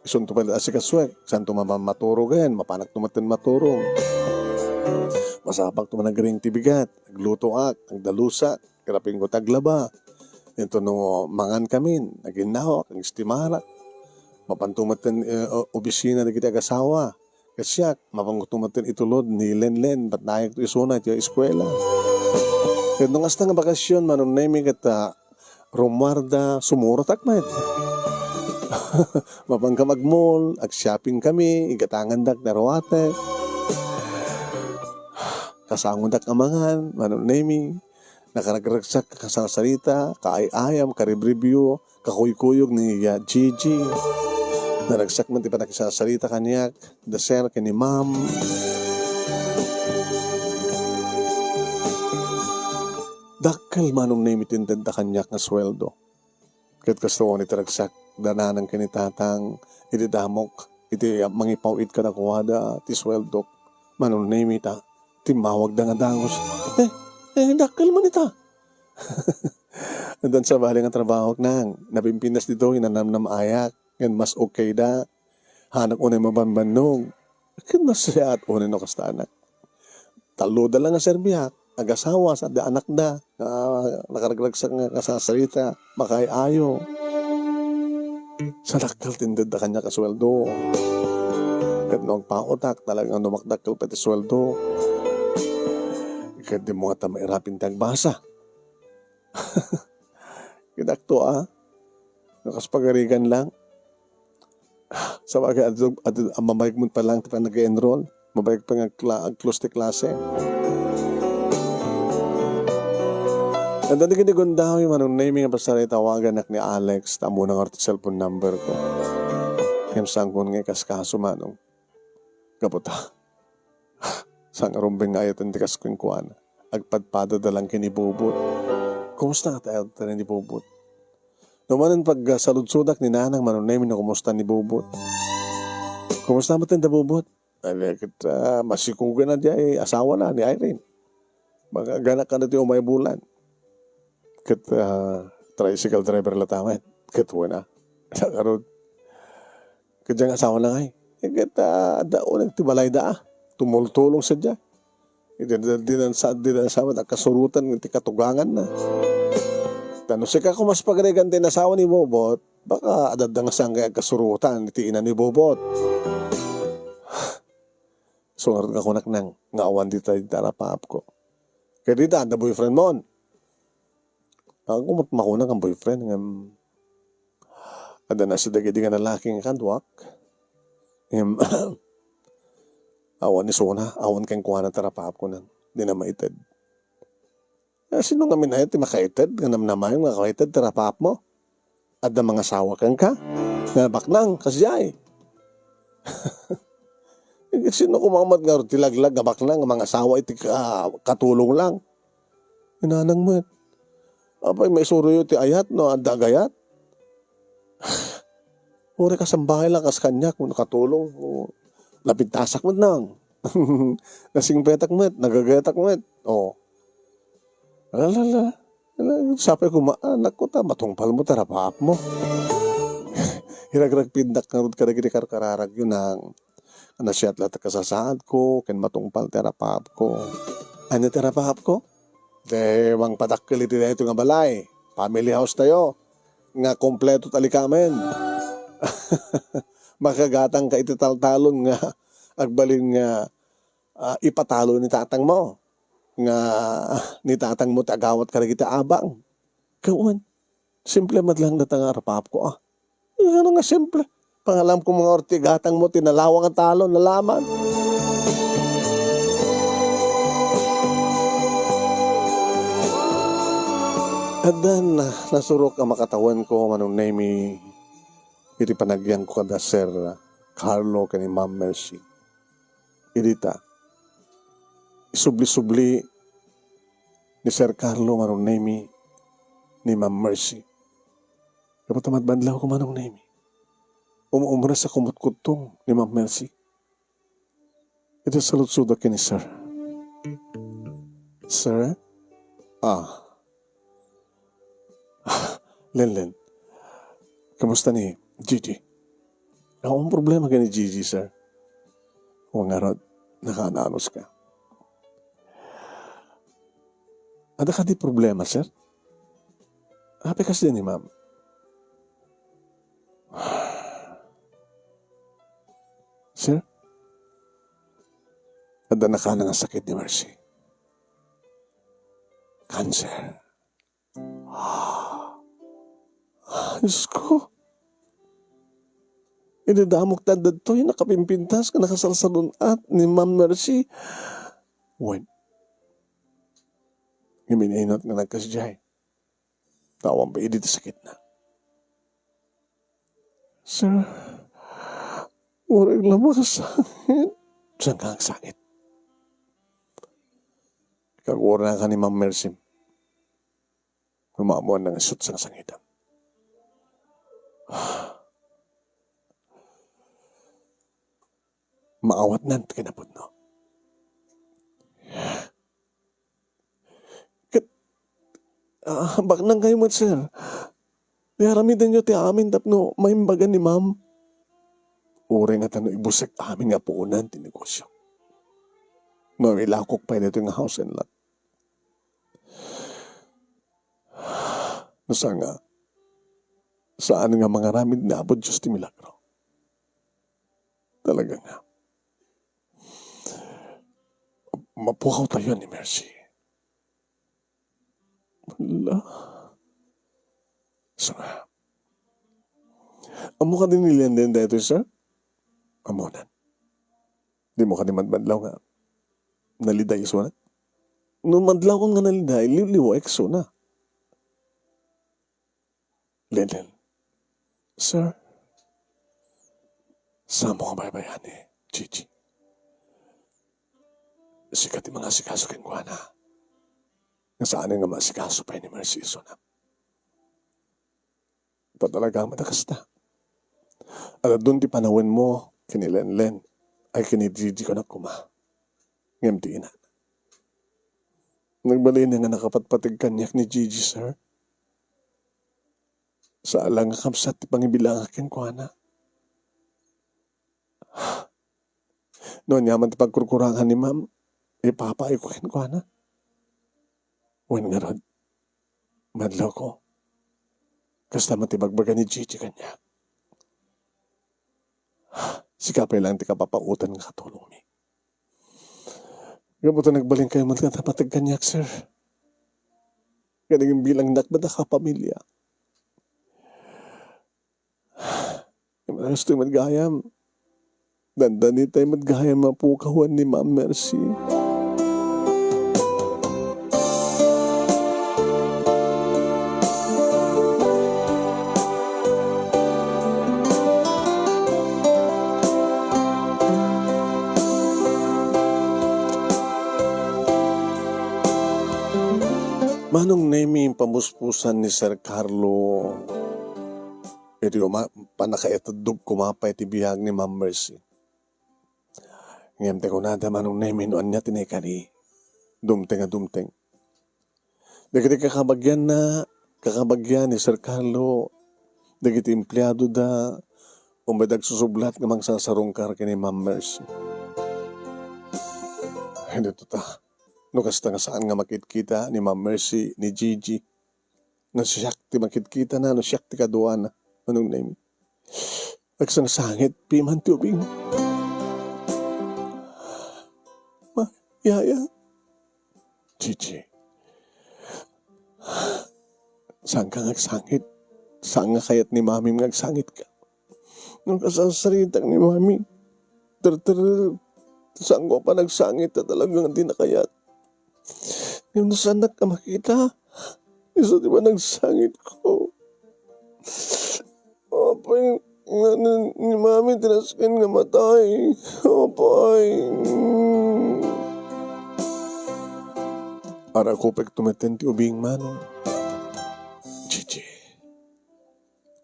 Isunto pay la asikasuek, saanto mapan maturog ken, mapanakto metten maturog. Masapakto man agring ti bigat, aglutoak, agdalusak, irapingko ti aglaba. Inton no mangankamin, aginnawak, agestimarak. Mapanto metten, eh, o-, obisina dagiti agasawa. Ket siak, mapanto metten itulod ni Lenlen, batnayakto isuna iti eskuela. Ket no kasta nga bakasyon, Manong Nemi, ket, ah, rummuarda, sumurotak met. Mapankami ag-mall, ag-shoppingkami, igatangandak ni aruatek. Kasangodak a mangan, Manong Nemi. Nakaragragsak a kasarsarita, kaay-ayam, karibribio, kakuykuyog ni, ah, Gigi. Naragsak man ti panakisarsarita kaniak, da sir ken ni ma'am. Dakkel, Manong Nemi, ti intedda kaniak nga sueldo. Ket kasta unay ti ragsak da nanang ken ni tatang iti damok, iti mangipaw-it kadakuada ti sueldok. Manong Nemi ta, timmawagda nga dagus. Eh, eh, dakkel man ita. Addan sabali nga trabahok, nang. Napimpintas ditoy, nanamnam-ayak. Ngem mas okay da. Haanak unay mabanbannog. Ket nasayaat unay no kasta, anak. Talloda la nga serbiak, agasawa, sa adda anakda, nga nakaragragsak nga kasarsarita, makaay-ayo. Sa dakkel ti intedda kaniak a sueldo. Ket no agpaotak, talagang no makdakkel pay ti sueldo. Ket dimo ngata mairapin ti agbasa. Ket dakto, ah. No kas pagarigan lang. Sabagay, adu-, adu-, ah, mabayag met pay lang ti panag-enroll. Mabayag pay nga agkla-, ag-close ti klase. Adda dagiti gundaway, Manong Nemi, nga pasaray tawaganak ni Alex, ta ammona ngarud ti cellphone number ko. Ngem saankon nga ikaskaso, Manong. Gapu ta Sangarumbeng nga ayaten ti kas kenkuana. Agpadpadada lang ken ni Bobot. Kumusta nga tayo ni Bobot? No manen pagsaludsodak ni Nanang Manong Nemi no kumusta ni Bobot. Kumusta met da Bobot? Ay, ket, ah, masikugan na di ay asawa na ni Irene. Magaganak ka na ti umay bulan. Ket, ah, tricycle driver la tamet. Ket wena. Sangarud. Ket diay nga asawana ngay. Eh, ket, ah, adda uneg ti balayda, ah. Tumultulong sadiay. Di, di, di, di na sa, di na sa met agkasurotan ti katuganganna. Ta no sika koma ti pagarigan ti inasawa ni Bobot, baka adda nga saan nga agkasurotan ti ina ni Bobot. So, ngarud nga kunak nang nga awan dita, dita arapaapko. Ket dita, adda boyfriend mon. Ako met makuna nga boyfriend, ngem adda na si dagiti nga lalaki nga kaduak. Ngem, Awan isuna, awan kenkuana ti rapaap, kunak. Dina maited. Eh, sino ngamin aya ti makaited nga namnamaem nga makaited ti rapaapmo? Adda mangasawa kenka? Nga baknang, kasdiay. Sino koma met ngarud ti laglag nga baknang nga mangasawa iti ka-, katulong lang? Inanang met. Apay, maisuroyo ti ayat no adda agayat? Uray kasambay lang kas kaniak, no katulong, o napintasak met nang. Nasingpetak met, nagagayatak met. O. Ala, ala, ala. Ala, sapay koma, anak ko, ta matungpalmo ti rapaapmo. Iragragpindak ngarud kadagiti karkararagyo nang nasiat la ti kasasaadko, ken matungpal ti rapaapko. Ania ti rapaapko? Ti mangpadakkel iti daytoy nga balay, family house tayo, nga kompleto ti alikamen. Makagatangka iti taltalon nga agbalin nga, ah, ipatalo ni tatangmo, nga ni tatangmo ti agawat kadagiti abang. Ket wen, simple met lang dayta nga rapaapko, ah. Ano nga simple? Pangalamko nga ortigatang mo, tinalawa nga talon, nalaman. Addan, nasurok a makatawenko, Manong Nemy, iti panagyanko kada Sir Carlo ken ni Ma'am Mercy. Idi ta, isubli-subli ni Sir Carlo, Manong Nemy, ni Ma'am Mercy. Gapu ta madmadlawko, Manong Nemy. Um-, umres a kumutkuttong ni Ma'am Mercy. Iti saludsodak ken ni Sir. Sir? Ah. Ah, Lenlen. Kamusta ni Gigi? Awan problema ken ni Gigi, sir. Wen ngarud, nakaananos ka. Adda kadi problema, sir? Apay kasdi ni ma'am? Sir? Adda nakana nga sakit ni Mercy. Cancer. Ah, Diyos ko. Idadamok ta dagitoy nakapimpintas ken nakasalsalun-at ni Ma'am Mercy. Wen. Ngem inunat nga nagkasdiay. Ta awan pay idi ti sakitna. Sir, uray la makasangit. Saan ka agsangit? Kaguranka ni Ma'am Mercy. Umammoan nga isu ti sangsangitam. Maawatnan ti kinapudno. Ket, ah, baknang kayo met, sir. Ti aramidenyo ti amin tapno maimbagan ni ma'am. Uray ngata no ibusek amin nga puonan ti negosyo. No, ilakok pay daytoy nga house and lot. No saan nga, saan nga mangaramid ni Apo Dios ti milagro. Talaga nga. Mapukaw tayo ni Mercy. Hala. So nga. Ammo kadi ni Lenden daytoy, sir? Ammonan. Dimo kadi madmadlaw nga naliday isuna? No madlawkon nga naliday, liwliwaek isuna. Lenden. Sir? Saanmo nga baybayaan ni Gigi? Sika ti mangasikaso kenkuana. Nga saan nga maasikaso pay ni Mercy isuna. Ta talaga met a kasta. Adun ti panawenmo ken ni Lenlen, ay ken ni Gigi, kunak koma. Ngem ti ina. Nagbalin nga nakapatpateg kaniak ni Gigi, sir. Saan la nga kabsat ti pangibilangak kenkuana. No aniaman ti pagkurkurangan ni ma'am, ipapaayko kenkuana. Wen ngarud, madlawko. Kasta met ti ibagbaga ni Gigi kaniak. Sika pay laeng ti kapapaotan nga katulongmi. Gapu ta nagbalinkayo met nga napateg kaniak, sir. Nga naging bilangnak met a kapamilya. Imanaston met gayam. Dandani tay met gayam a pukawan ni Ma'am Mercy. Manong Nemi, pamuspusan ni Sir Carlo. Iti uma-, pannakaitudog koma pay ti biag ni Ma'am Mercy. Ngem ti kunada, Manong Nemi, no ania ti naikari, dumteng a dumteng. Dagiti kakabagianna, kakabagian ni Sir Carlo, dagiti empleadoda, umay agsusublat nga mangsasarungkar ken ni Ma'am Mercy. Ay, dito ta. No kasta nga saan nga makitkita ni Ma'am Mercy ni Gigi, no siak ti makitkitana, no siak ti kaduana, Manong Nemi. Agsangsangit piman ti ubing. Ma, yaya. Gigi. Saan ka nga agsangit? Saan nga kayat ni Mami nga agsangit ka? No kasarsaritak ni Mami, ter-, ter-, saan ko pa nagsangit ta talagang di na kayat. Ngem no saanak a makita, isu ti panagsangit ko. Apay, nga ni, ni Mami ti nasken nga matay. Apay. Mm. Arakupek tumeten ti ubing, Manong. Gigi.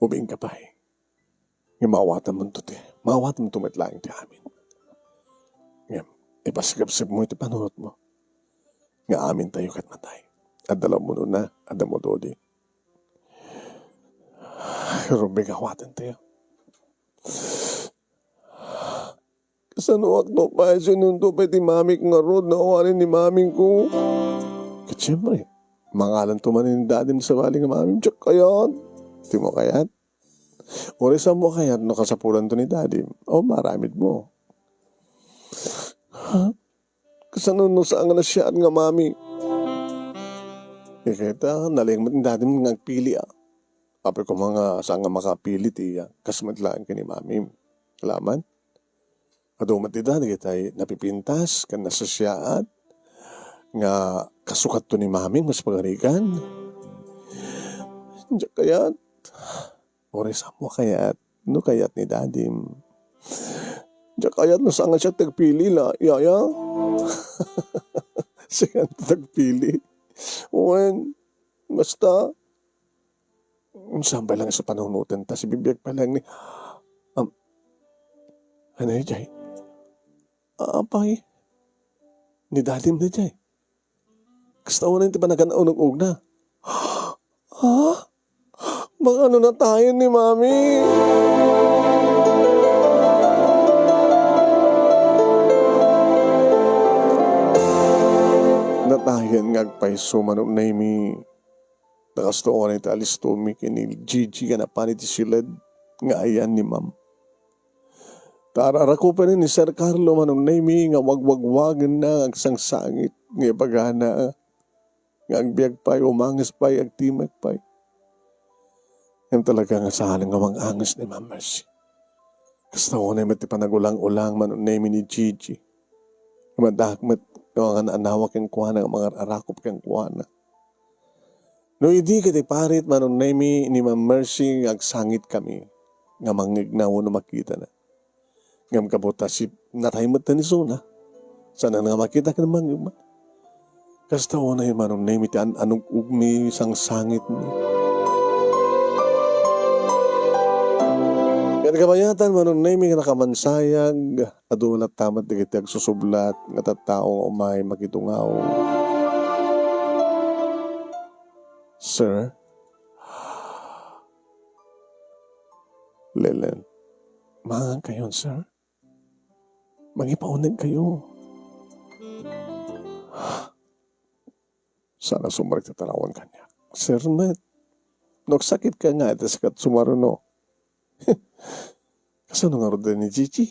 Ubing ka pay. Nga maawatanmonto ti, maawatanmonto met laeng ti amin. Ngem, ipasipsipmo iti panunotmo nga amintayo ket matay. Adda la umunona, adda umududi. Rumbeng awatantayo. Kasanoak to pay, sinonto pay ti mamik ngarud no awanen ni mamingko? Ket siempre, mangalanto manen ni dadim sabali nga mamim, diak kayat. Dimo kayat? Uray saanmo a kayat no kasapulanto ni dadim, o maaramidmo. Ha? Kasano no saan nga nasiaat nga mami? Ket ita, nalaing met ni dadim nga agpili, a. Apay koma nga saan nga makapili ti, a, kas met laeng ken ni mamim. Alaman? Adu met ida dagitay napipintas ken nasasiaat nga kasukatto ni mamim nga pagarigan. Diak kayat. Uray saanmo a kayat, no kayat ni dadim. Diak kayat no saan nga siak ti agpili la, yaya. Siak ti agpili. Wen, basta, saan pay laeng isu panunoten ta, sibibiag pay laeng ni, am, ano, jay? Apay, ni dadim na jay. Kasta unay ti panagan-uneg-ogna. Ha? Baka no natayen ni Mami. Natayen nga agpayso, Manong Nemi. Ta kasta unay ti alistomi ken ni Gigi nga napan iti siled nga ayan ni Mam. Ta ar-arakupen ni Sir Carlo, Manong Nemi, nga wagwagwagenna nga agsangsangit nga ibagana nga agbiag pay, umanges pay, agtimek pay. Ngem talaga nga saan nga mang-anges ni Ma'am Mercy. Kasta unay met ti panagulang-ulang, Manong Nemi, ni Gigi. Nga maddaak met nga mangan-anawa kenkuana, nga mangar-arakup kenkuana. No idi ket iparit, Manong Nemi, ni Ma'am Mercy nga agsangitkami nga mangngegna wenno makitana. Ngem kabutta, si natay met ni isuna. Saan nga makita ken mangngegna. Kasta unay, Manong Nemi, ti an-anug-ogmi, sangsangitmi. Ket kabayatan, Manong Nemi, nga nakamansayag, adu latta met dagiti agsusublat nga tattao nga umay makitungaw. Sir? Lelen, maangan kayon, sir? Mangipauneg kayo. Sana sumrek ti taraon kaniak. Sir met, no agsakit ka nga, iti sakat sumaruno. Kasano ngarud ni Gigi?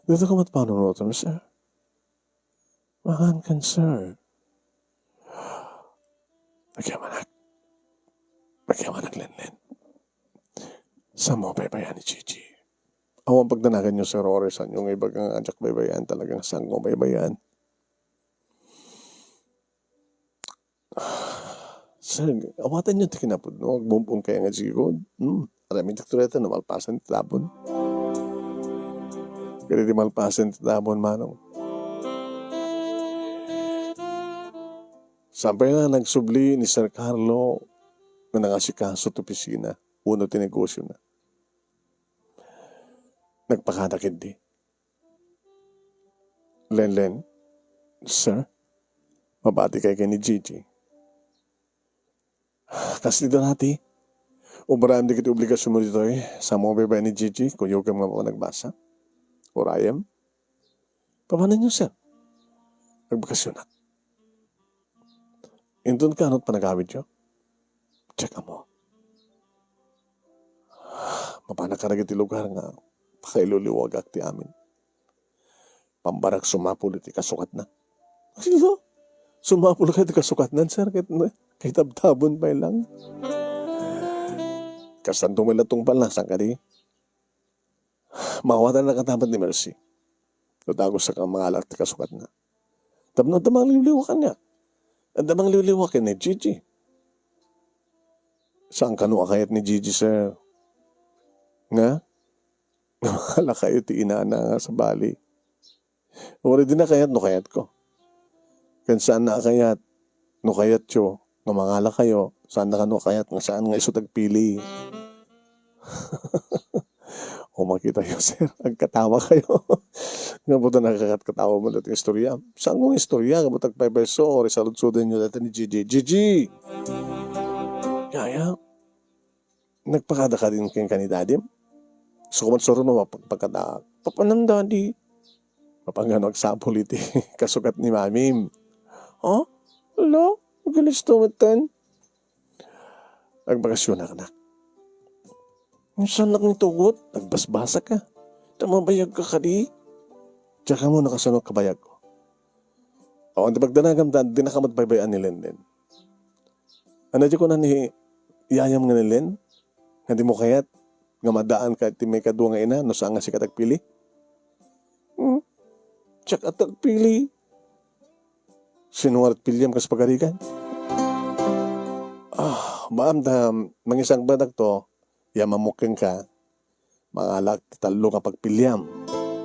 Dito ka met panunutom, sir? Maangan kan, sir. Agyamanak. Agyamanak, Lenlen. Saanmo paypayan ni Gigi? Awan pagdanaganyo, sir, ore saanyo nga ibaga nga diak baybay-an, talaga nga saanko baybay-an. Sir, awatanyo ti kinapudno, agbungbong kaya nga sigud. Hmm, aramidek to dayta no malpasen ti tabon. Kadi ti malpasen ti tabon, manong. Saan pay la nagsubli ni Sir Carlo nga nangasikaso ti opisina wenno ti negosiona. Nagpakada ketdi. Lenlen, sir, mabati kay ken ni Gigi. Kas ti dati, ubraem dagiti obligasionmo ditoy, saanmo baybay ni Gigi, kuyogem nga mapanagbasa. Urayem. Papananyo, sir? Nagbakasionak. Inton kano ti panagawidyo? Check mo. Mapanak kadagiti lugar nga pakailuliwagak ti amin. Pambarak sumapul iti kasukatna. Hala, sumapul ka iti kasukatnan, sir, ket na, kaitabtabon pay lang. Kastanto met la tungpalna, saan kadi? Mawatan na katapat ni Mercy. No dagus a mangalak ti kasukatna. Tapno adda mangliwliwa kaniak. Adda mangliwliwa ken ni Gigi. Saan kano a kayat ni Gigi, sir? Nga? Nga mangalak kayo ti inana nga sabali. Uray dina kayat no kayatko. Ken saanna a kayat no kayatyo nga mangalak kayo, saanna kano a kayat nga saan nga isu ti agpili. O makitayo, sir, agkatawa kayo. Nga buta nakakatkatawa mo dati istorya. Saan kong istorya? Nga buta agpaypayso, uri saludsudan nyo dati ni Gigi. Gigi! Yaya, nagpakada ka din ken kani dadim? Sukumat suro mo mapagpakada. Papanam, daddy. Mapagano agsapul iti kasukat ni mamim. Ha? Ala, agalisto metten. Agbakasyon, anak. Saan nak nitugot? Nagbasbasak ka. Ta mabayag ka kadi. Diak ammo no kasano kabayag ko. Awan ti pagdanagam, dina ka met baybay-an ni Lenden. Ania ti kuna ni yayam nga ni Len? Nga dimo kayat nga maddaan ka iti maikadua nga ina no saan nga sika ti agpili? Hmm? Diak a ti agpili. Sino nga ret piliam kas pagarigan? Ah, maam ta mangisangbatak to, ya mamukeng ka, mangalak ti tallo nga pagpiliam.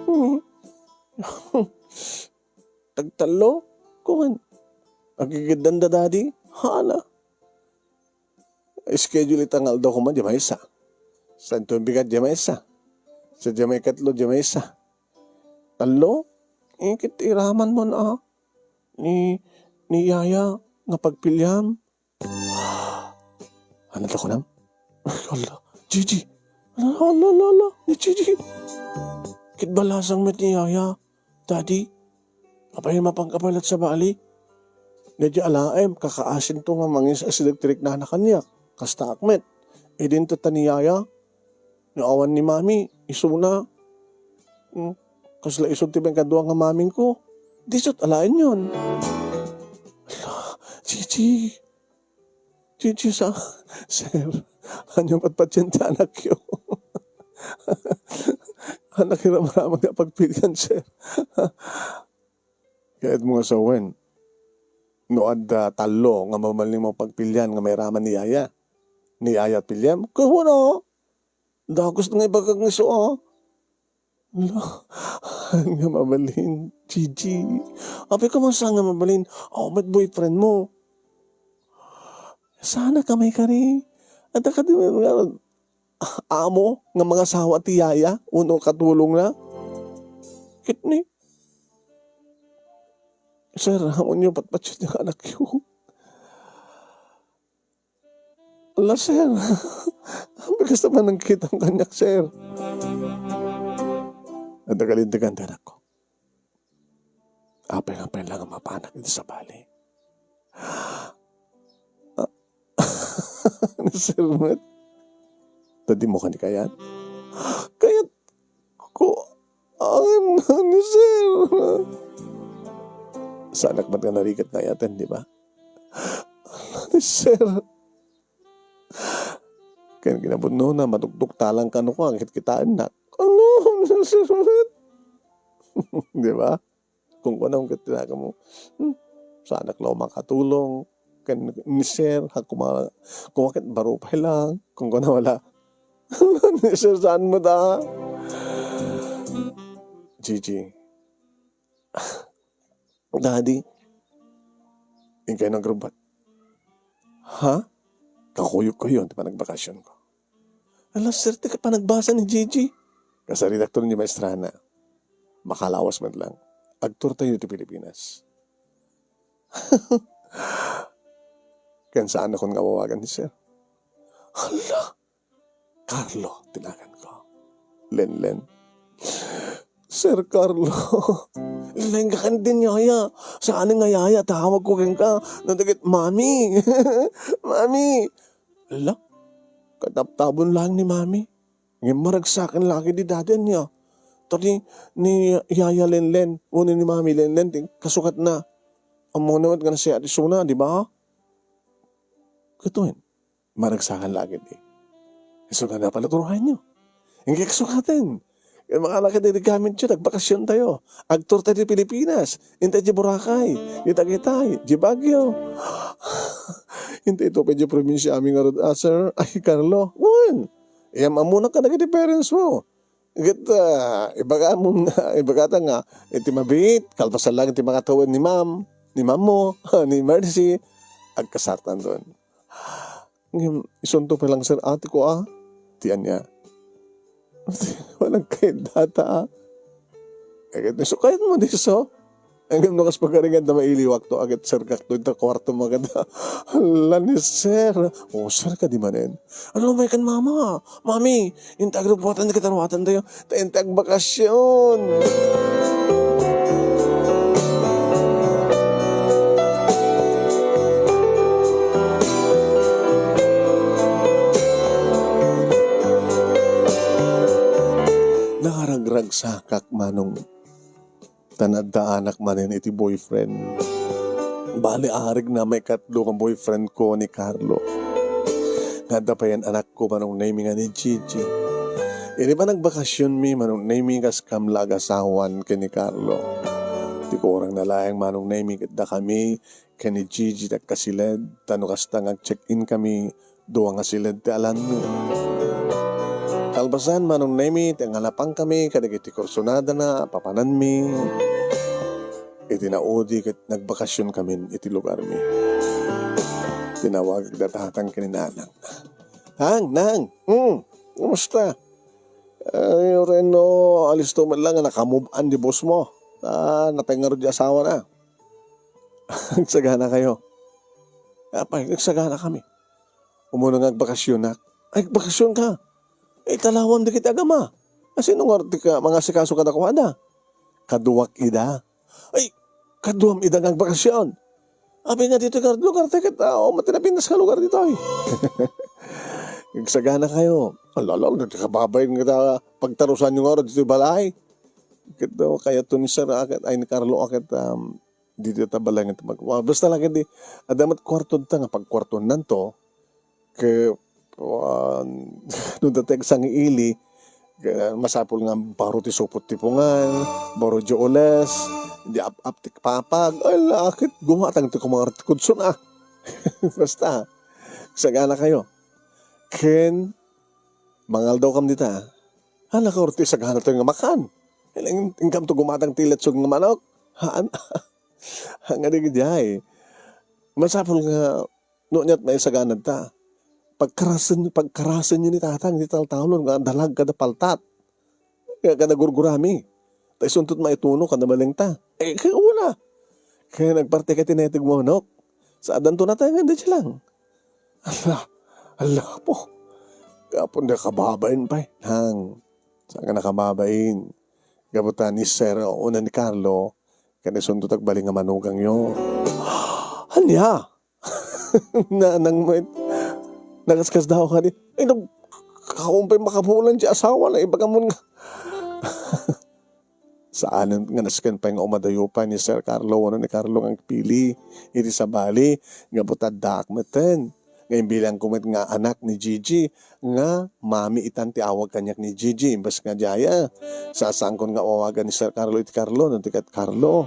Hmm. Tagtallo? Kuman, agigiddan da, daddy? Hala. Schedule ita nga aldaw koma, di maysa. Sa inton bigat, di maysa. Sa di maikatlo, di maysa. Tallo? Ikit iraman mo na, ah. Ni, ni yaya nga pagpiliam. Ano ta kunam? Ay, hala. Gigi. Hala, hala, hala, hala. Ni Gigi. Kit balasang met ni yaya. Daddy, apay mapangkapalat sa bali? Daydi alaem, kakaasinto nga mangis-asideg ti riknana kaniak. Kasta ak met. Idin ta ni yaya, nga awan ni mami, isuna. Hmm, kasla isut ti maikadua nga mamingko. Disut alaenyon. Hala, Gigi. Gigi, sa, sir, ania patpatien ti anakyo? Anak, iramraman nga pagpilian, sir. Kayat mo nga sawen, no adda tallo nga mabalin mo pagpilian nga mairaman ni yaya. Ni yaya piliam? Kuno, dagus nga ibagak nga isu, ah. Hala, nga mabalin, Gigi. Apay ka man sa nga mabalin, awan met boyfriend mo. Sana ka may kari. Adda kadi nga amo nga mangasawa ti yaya, wenno katulongna. Kit ni, sir, awan yo patpatien ti anakyo. Ala, sir. Apay kasta man nagkitam kaniak, sir. Adda kalintegan ti anakko. Apay nga pay lang mapanak iti sabali. Ah, ni sir met. Ta dimo kani kayat? Kayat ko. Awan ni sir. Saanak met nga narigat nga ayaten, di ba? Ni sir. Ken kinapudnona, matugtog talang kano ko, ang kitkitaennak. Ano? Di ba? Kunkunam ket tinagam mo, "Hmm, saanak la makatulong ken ni Sir, ha, kuma-, kuma ket baro pay lang." Kunkunam wala. Ni Sir, saan mo da? Gigi. Daddy, inkay nagrubat. Ha? Kakuyog-kuyon ti panagbakasyon ko. Ala, Sir, ti panagbasa ni Gigi. Kasaridak to ni maestrana. Makalawas met lang. Agturtayo ti Pilipinas. Ken saan nakon nga awagan ni Sir? Hala! Carlo, tinagan ko. Lenlen. Sir Carlo. Lenlen ka kan din yaya. Saan nga yaya? Tawag ko kenka. Nadagit, Mami. Mami. Ala, katabtabon lang ni Mami. Ngem maragsakan lagi di dadi ania. Tadi ni Yaya Lenlen, wenno ni Mami Lenlen, ti kasukatna. Ammo naman nga nasiya ti suna, di ba? Katoy, maragsakan lagi di. Isu nga napalaturuhanyo. Ang kiksukaten. Kaya makalaki di gamit yun, nagbakasyon tayo. Agtur tayo di Pilipinas. Intay di Boracay, di Tagaytay, di Baguio. Intay ito pa di probinsya amin nga rod, ah, sir. Ay, Carlo. Wen, iyam amunak ka na parents mo. Ket, ah, ibaga mo nga, ibagata nga, iti mabiit, kalpasan lang iti makatawen ni ma'am, ni ma'am mo, ni Mercy, agkasartan doon. Ngem, isunto pa lang, sir, ate ko, ah. Ti ania. Walang kayat data, ah. Eh, ket isu kayat mo, di so? Ngem no kas pagarigan ta mailiwak to, agit serkak to, ita kuarto maganda. Hala ni sir. O, sir, kadi manen. Ano, may kan mama? Mami, inta agrubuatan na kita ruatan tayo. Ta inta agbakasyon. Nakaragragsakak, manong. Tan addaanak manen iti boyfriend. Bali, arigna maikatlo nga boyfriend ko ni Carlo. Nga adda payen anakko, Manong Nemy, nga ni Gigi. Idi panagbakasionmi, Manong Nemy, kas kam la agasawan ken ni Carlo. Ti kurangna laeng, Manong Nemy, ket dakami ken ni Gigi ti agkasiled, ta no kasta nga ag-check-in kami, dua nga siled ti alanmi. Kalpasan, Manong Nemy, ti angalapankami kadagiti kursonadana a papananmi. Iti naudi ket nagbakasionkamin iti lugarmi. Tinawagak da tatang ken ni nanang. "Nang, nang, hmm, kumusta? Ay, Reno, alisto man lang nga nakamuban di boss mo. Ah, napay ngarud di asawana." Agsagana kayo. Apay, agsagana kami. Umuna nga agbakasyonak. Ay, agbakasyon ka. Ay, talawam dagiti agama. Asino nga ti ka, mangasikaso kadakuada? Kaduak ida. Ay, kaduam ida nga agbakasyon. Abi nga dito ka lugar, teket, ah, o, matinapintas ka lugar dito, ay. Agsagana kayo. Alala, dito ka babayin nga pagtarusan nyo nga dito balay. Ket, oh, kaya to ni Sir, aket, ay, ni Carlo, aket, um, dito ta balay nga mag-, wa-, basta lagi di, adda met kuarto ta nga pagkuartuannan to, ke, ah, no dati agsangiili, ke, masapul nga baro ti supot ti pungan, baro di oles, di ap-ap ti papag, ay, lakit, gumatang ti kumangar ti kudson, ah. Basta, sagana kayo. Ken, mangaldaw kam dita, ah. Ala ka, orti sagana tayo nga makan. Ing-, ingkam to gumatang ti lechon nga manok. Haan. Nga di jay. Masapul nga, no, niat maisaganad ta. Pagkarasen, pagkarasen ni tatang, di taltalon, nga dalag kada paltat. Nga kada gurgurami. Ta isuntot maituno, kada maleng ta. Eh, kaya wala. Kaya nagparte ka tineteg mo, manok. Sa adan to na tayo nga, di lang. Ala, ala po. Kapon da kababain pay. Nang, saan ka nakababain? Gaputan ni Sir, o, una ni Carlo, kani suntot agbali nga manugangyo. Ania? Nanang met. Nakaskasdaaw kadi. Ay, nag-, kaon pay makabulan ti asawa na, ibaga mo nga. Saan nga nasken pay nga umadayo pay ni Sir Carlo, wano ni Carlo nga agpili iti sabali, gapu ta addaak metten. Nga imbilangko met nga anak ni Gigi, nga mami itan ti awag kaniak ni Gigi, imbes nga diay a. Saankon nga awagan ni Sir Carlo iti Carlo, no di ket Carlo.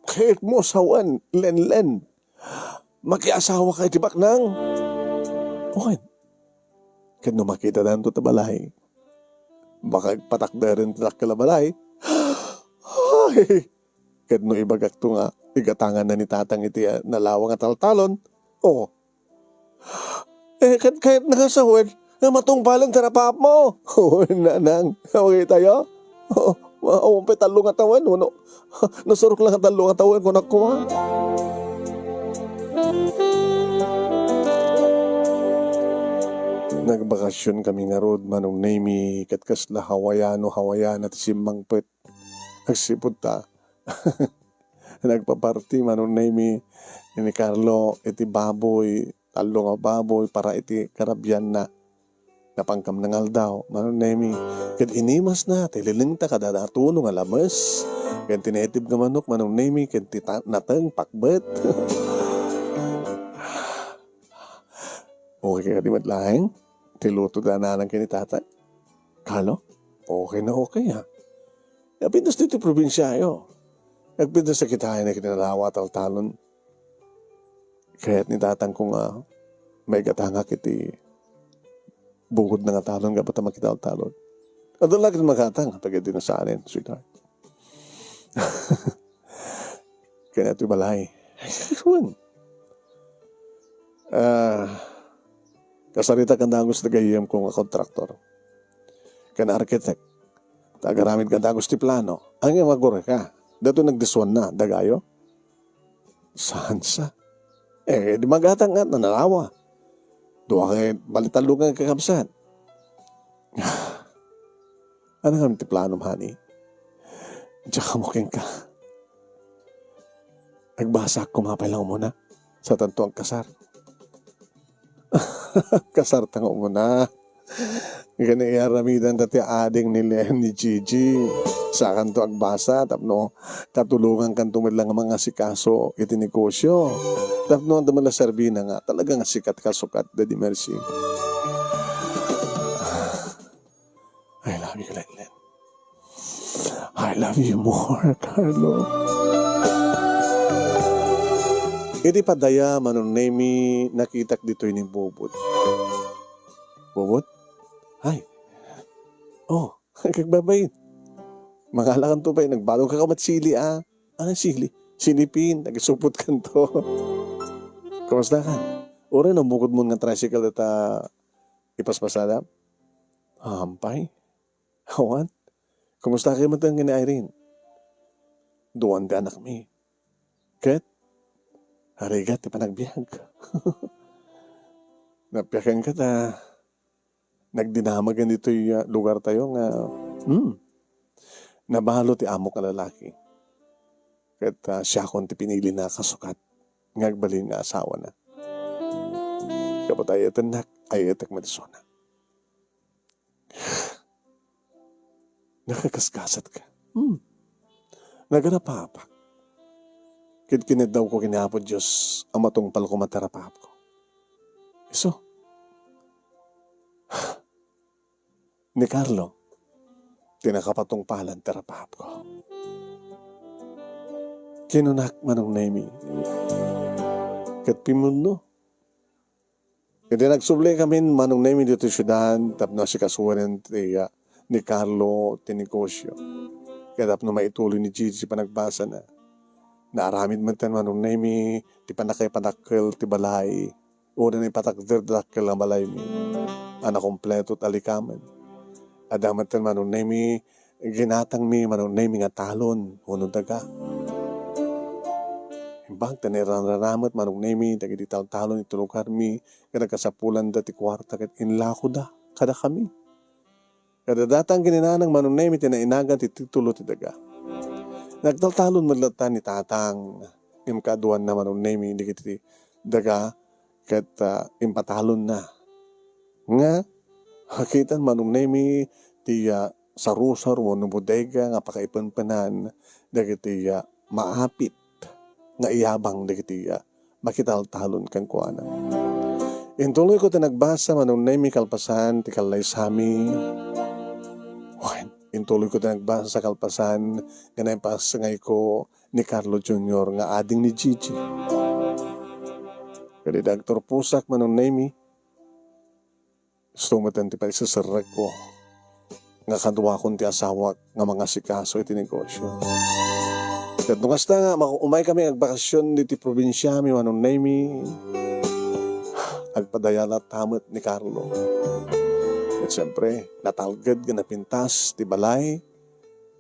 Kayatmo sawen, Lenlen. Makiasawaka iti baknang. Wen. Ket no makitadanto ta balay, baka agpatakderen ti dakkel a balay. Ay! Ket no ibagakto nga igatanganna ni Tatang iti, ah, nalawa nga taltalon, o, eh, ket kayatna nga sawen nga matungpalen ti rapapmo. Wen, nanang, makitayo? O, awan pay tallo nga tawen, wenno nasurok la nga tallo nga tawen, kunak koma. Nagbakasyon kami ngarud, Manong Nemy, ket kasla Hawaiano, Hawaiana ti simmangpet. Agsipud ta, nagpaparti, Manong Nemy, ni Carlo iti baboy, tallo nga baboy para iti karabianna. Napankam nga aldaw, Manong Nemy, ket inimasna ti lilengta kada natuno nga lames, ken ti naitib nga manok, Manong Nemy, ken ti ta-, nateng pakbet. Okay kadi met laeng ti luto da nanang ken ni Tatang? Carlo? Okay na okay, ha? Napintas ditoy probinsiayo. Nagpintas a kitaen iti nalawa a taltalon. Kayat ni Tatangko nga maigatangak iti bukodna nga talon gapu ta makitaltalon. Adda la ket magatang, pagadi na saanen, sweetheart. Kayat ti balay. Wen. Ah, kasaritak a dagus ti gayyemko nga kontraktor ken architect. Ta agaramid ka dagus ti plano. Ay nga magureka. Datoy nagdiswanna, dagayo? Saan sa? Eh, di magatang nga, nanalawa. Dua kay balitallo nga kakabsat. Ano kami ti planom, honey? Diak ammo kenka. Agbasa koma pay lang umuna. Sa tanto agkasar. Kasar ta nga umuna. Ken iaramidan ta ti ading ni Len ni Gigi. Sakanto agbasa tapno katulongankanto met lang nga mangasikaso iti negosyo. Tapno adda met la serbina nga talaga nga sikat kasukat da di Mercy. I love you, Len Len. I love you more, Carlo. Iti padaya, Manong Nemy, nakitak ditoy ni Bubot. Bubot? Ay. Oh, kagbabain. Mangalakanto pay, nagbalon ka kamat sili, ah. Ano sili? Silipin, nagisupot kanto. Kumusta ka? Uray, nabukod mo nga tricycle at, ah, ipaspasada? Ampay. Awan. Kumusta kayo met ken ni Irene? Duan ti anakmi. Ket, arigat ti panagbiag. Napiaken ka ta, nagdinamagen ditoy, ah, lugar tayo nga, hmm, nabalo ti amok a lalaki. Ket, ah, siakon ti pinili na kasukat nga agbalin nga asawana. Gapu ta ay-etennak, ay-etek met isuna. Nakagasgasat ka. Hmm. Nagarapapak. Ket kineddaw ko ken Apo Dios a matungpal koma ti rapaapko. Isu. Ni Carlo, ti nakapatungpalan ti rapaapko. Kinunak, Manong Nemy. Ket pimudno. Iti nagsubli kamin, Manong Nemy, ditoy siudad, tapno asikasuan ti, ah, ni Carlo ti negosyo. Ket tapno maituloy ni Gigi ti panagbasana. Naaramid met ten, Manong Nemy, ti pannakaipadakkel ti balay. Uray ipatakder ti dakkel a balaymi a nakompleto ti alikamen. Adda met ten, Manong Nemy, ginatangmi, Manong Nemy, nga talon wenno daga. Imbag ta nairanrana met, Manong Nemy, dagiti taltalon iti lugarmi, ket nagkasapulanda ti kuarta ket inlakoda kadakami. Ket adda ta kinunanang, Manong Nemy, ti nainagan ti titulo ti daga. Nagtaltalon met latta ni Tatang, ngem kaaduanna, Manong Nemy, dagiti daga ket, ah, impatalonna. Nga, hakitan, Manong Nemy, ti, ah, sarusar wenno bodega nga pakaipenpenan dagiti, ah, maapit nga iyabang dagiti, ah, makitaltalon kenkuana. Intuloyko ti nagbasa, Manong Nemi, kalpasan ti kallaysami. Wen, intuloyko ti nagbasa kalpasan nga naipasngayko ni Carlo Junior nga ading ni Gigi. Ket idi agturposak, Manong Nemi, isu met ti paiseserrekko nga kaduakon ti asawak nga mangasikaso iti negosio. Ket no kasta nga, ma-, umaykami agbakasyon ditoy probinsiami, Manong Nemi, agpadayalatta met ni Carlo. Ket siempre, natalged nga napintas ti balay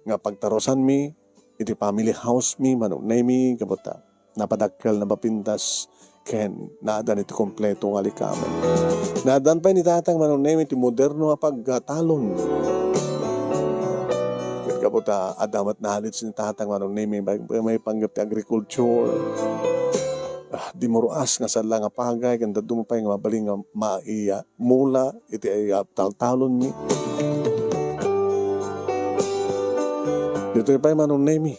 nga pagtarusanmi iti family house mi, Manong Nemi, gapu ta napadakkel, napapintas, ken naadan iti kompleto nga likamen. Naadan pay ni Tatang, Manong Nemi, ti moderno a pagtalon. Ket gapu ta adda met nalits ni Tatang, Manong Nemi, may, may panggep ti agriculture. Ah, dimuruas nga sala nga pagay, ken dadduma pay nga mabalin nga maiya mula iti, ah, taltalonmi. Ditoy pay, Manong Nemi,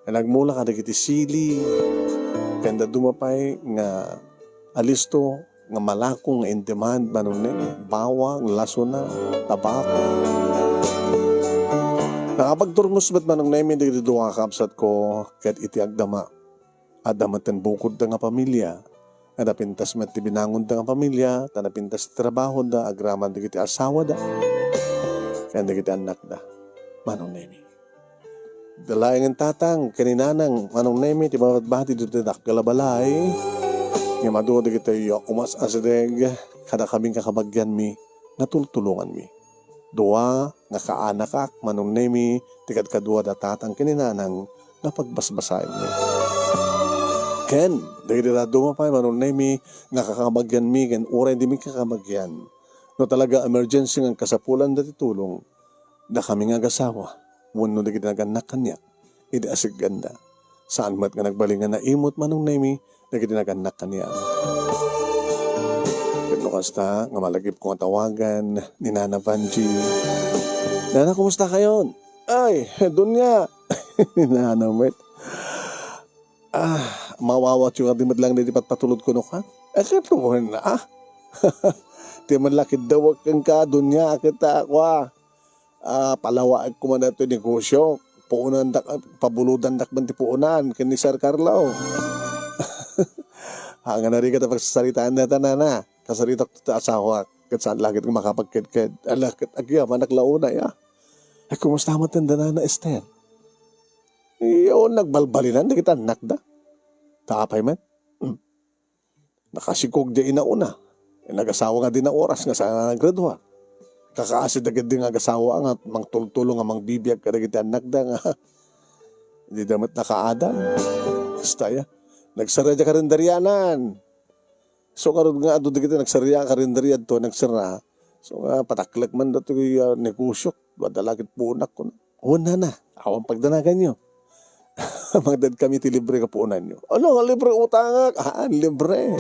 nga nagmula kadagiti sili, ken dadduma pay nga alisto nga malako nga in demand, Manong Nemi, bawang, lasona, tabako. Nakapagturmos met, Manong Nemi, dagiti dua a kabsatko ket iti agdama, adda met ti bukodda nga pamilia, nga napintas met ti binangonda nga pamilia, ta napintas ti trabahoda agraman dagiti asawada ken dagiti annakda, Manong Nemi. Dalaengen Tatang ken ni Nanang, Manong Nemi, ti mabati ditoy dakkel a balay, ngem adu dagiti umas-asideg kadakami nga kabagianmi nga tultulonganmi. Dua nga kaanakak, Manong Nemi, ti kadkadua da Tatang ken ni Nanang nga pagbasbasaenmi. Ken dagiti dadduma pay, Manong Nemi, nga kakabagianmi ken uray dimi kakabagian, no talaga emergency nga kasapulan dati tulong, dakami nga agasawa wenno dagiti nagannak kaniak idi asigganda. Saan met nga nagbalin nga naimut, Manong Nemi, dagiti nagannak kaniak. Ket no kasta nga malagipko nga tawagan ni Nana Vangie, "Nana, kumusta kayon?" "Ay, dunia." Ni Nana met, "Ah, mawawatyo kadi met lang daydi patpatulod kuno ka." "Eh, ket wen, ah." "Ti man la kiddawek kenka, dunia, ket, ah, kua, ah, palawaek koma daytoy negosio. Puonandak, pabulodandak man ti puonan ken ni Sir Carlo." Haan nga narigat a pagsasaritaan dayta, Nana. Kasaritak ti asawak, ket saan la ket nga makapagkedked. Ala, ket agyamanak la unay, ah. Eh, kumusta met ti da Nana Esther? Iyo, nagbalbalinan dagiti annakda. Ta apay met? Hmm. Nakasikog diay inauna. Nagasawa nga di na oras nga saan a naggraduar. Kakaasi dagiti nga agasawa nga mangtultulong nga mangbibiag kadagiti annakda nga dida met nakaadal. Kasta ya. Nagserra diay karinderianan. So, ngarud nga adu dagiti nagserra a karinderia adto, nagserra. So, nga pataklek man datoy, ah, negosio. Adda la ket puonak, kunak. Wen, Nana, awan pagdanaganyo. Mangted kami ti libre nga puonanyo. Ano nga libre utangak? Haan, libre.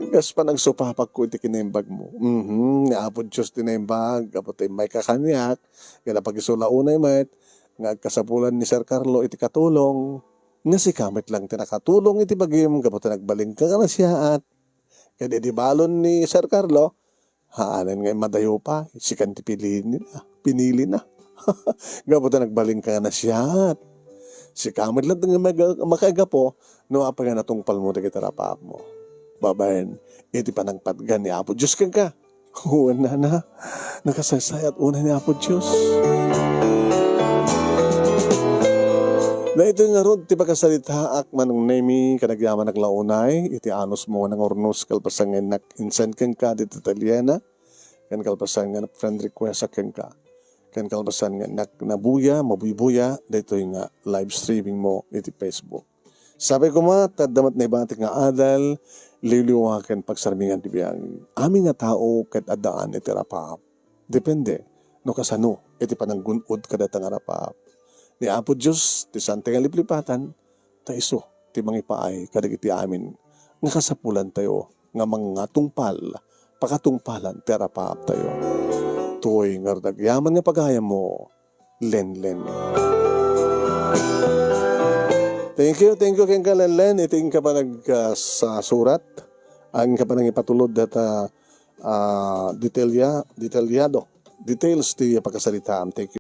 Kas panagsupapakko iti kinaimbagmo. Mhm, ni Apo Dios ti naimbag, gapu ta immayka kaniak, ket napagiso la unay met, nga agkasapulan ni Sir Carlo iti katulong. Nga sika met lang ti nakatulong iti bagim, gapu ta nagbalinka nga nasiaat. Ket idi balon ni Sir Carlo, haanen nga immadayo pay, sikan ti pinilina, pinilina. Gapu ta nagbalinka nga nasiaat. Sika met laeng nga maga-, makaigapo, no apay nga natungpalmo dagiti rapaapmo. Babaen iti panangpatgan ni Apo Dios kenka. Wen, Nana, nakasaysayat unay ni Apo Dios. Daytoy ngarud ti pakasaritaak, Manong Nemi, ket agyamanak la unay iti anusmo nga nangurnos kalpasan nga innak-, insend kenka ditoy ateliena, ken kalpasan nga friend request a kenka, ken kalpasan nga innak-, nabuya, mabuybuya daytoy nga live streaming mo iti Facebook. Sapay koma ta adda met naibatik nga adal, liwliwa ken pagsarmingan ti biag. Amin nga tao ket addaan iti rapaap. Depende no kasano iti pananggun-od kadata nga rapaap. Ni Apo Dios ti saan ti nga liplipatan, ta isu ti mangipaay kadagiti amin nga kasapulantayo nga mangatungpal, pakatungpalan ti rapaaptayo. Toy nga rudagyaman nga pagayammo, Lenlen. Thank you, thank you kenka, Lenlen, iti inka panag-, ah, sa surat. Inka panangipatulod data, ah, detalya-, detalyado. Details ti pakasaritaan. Thank you.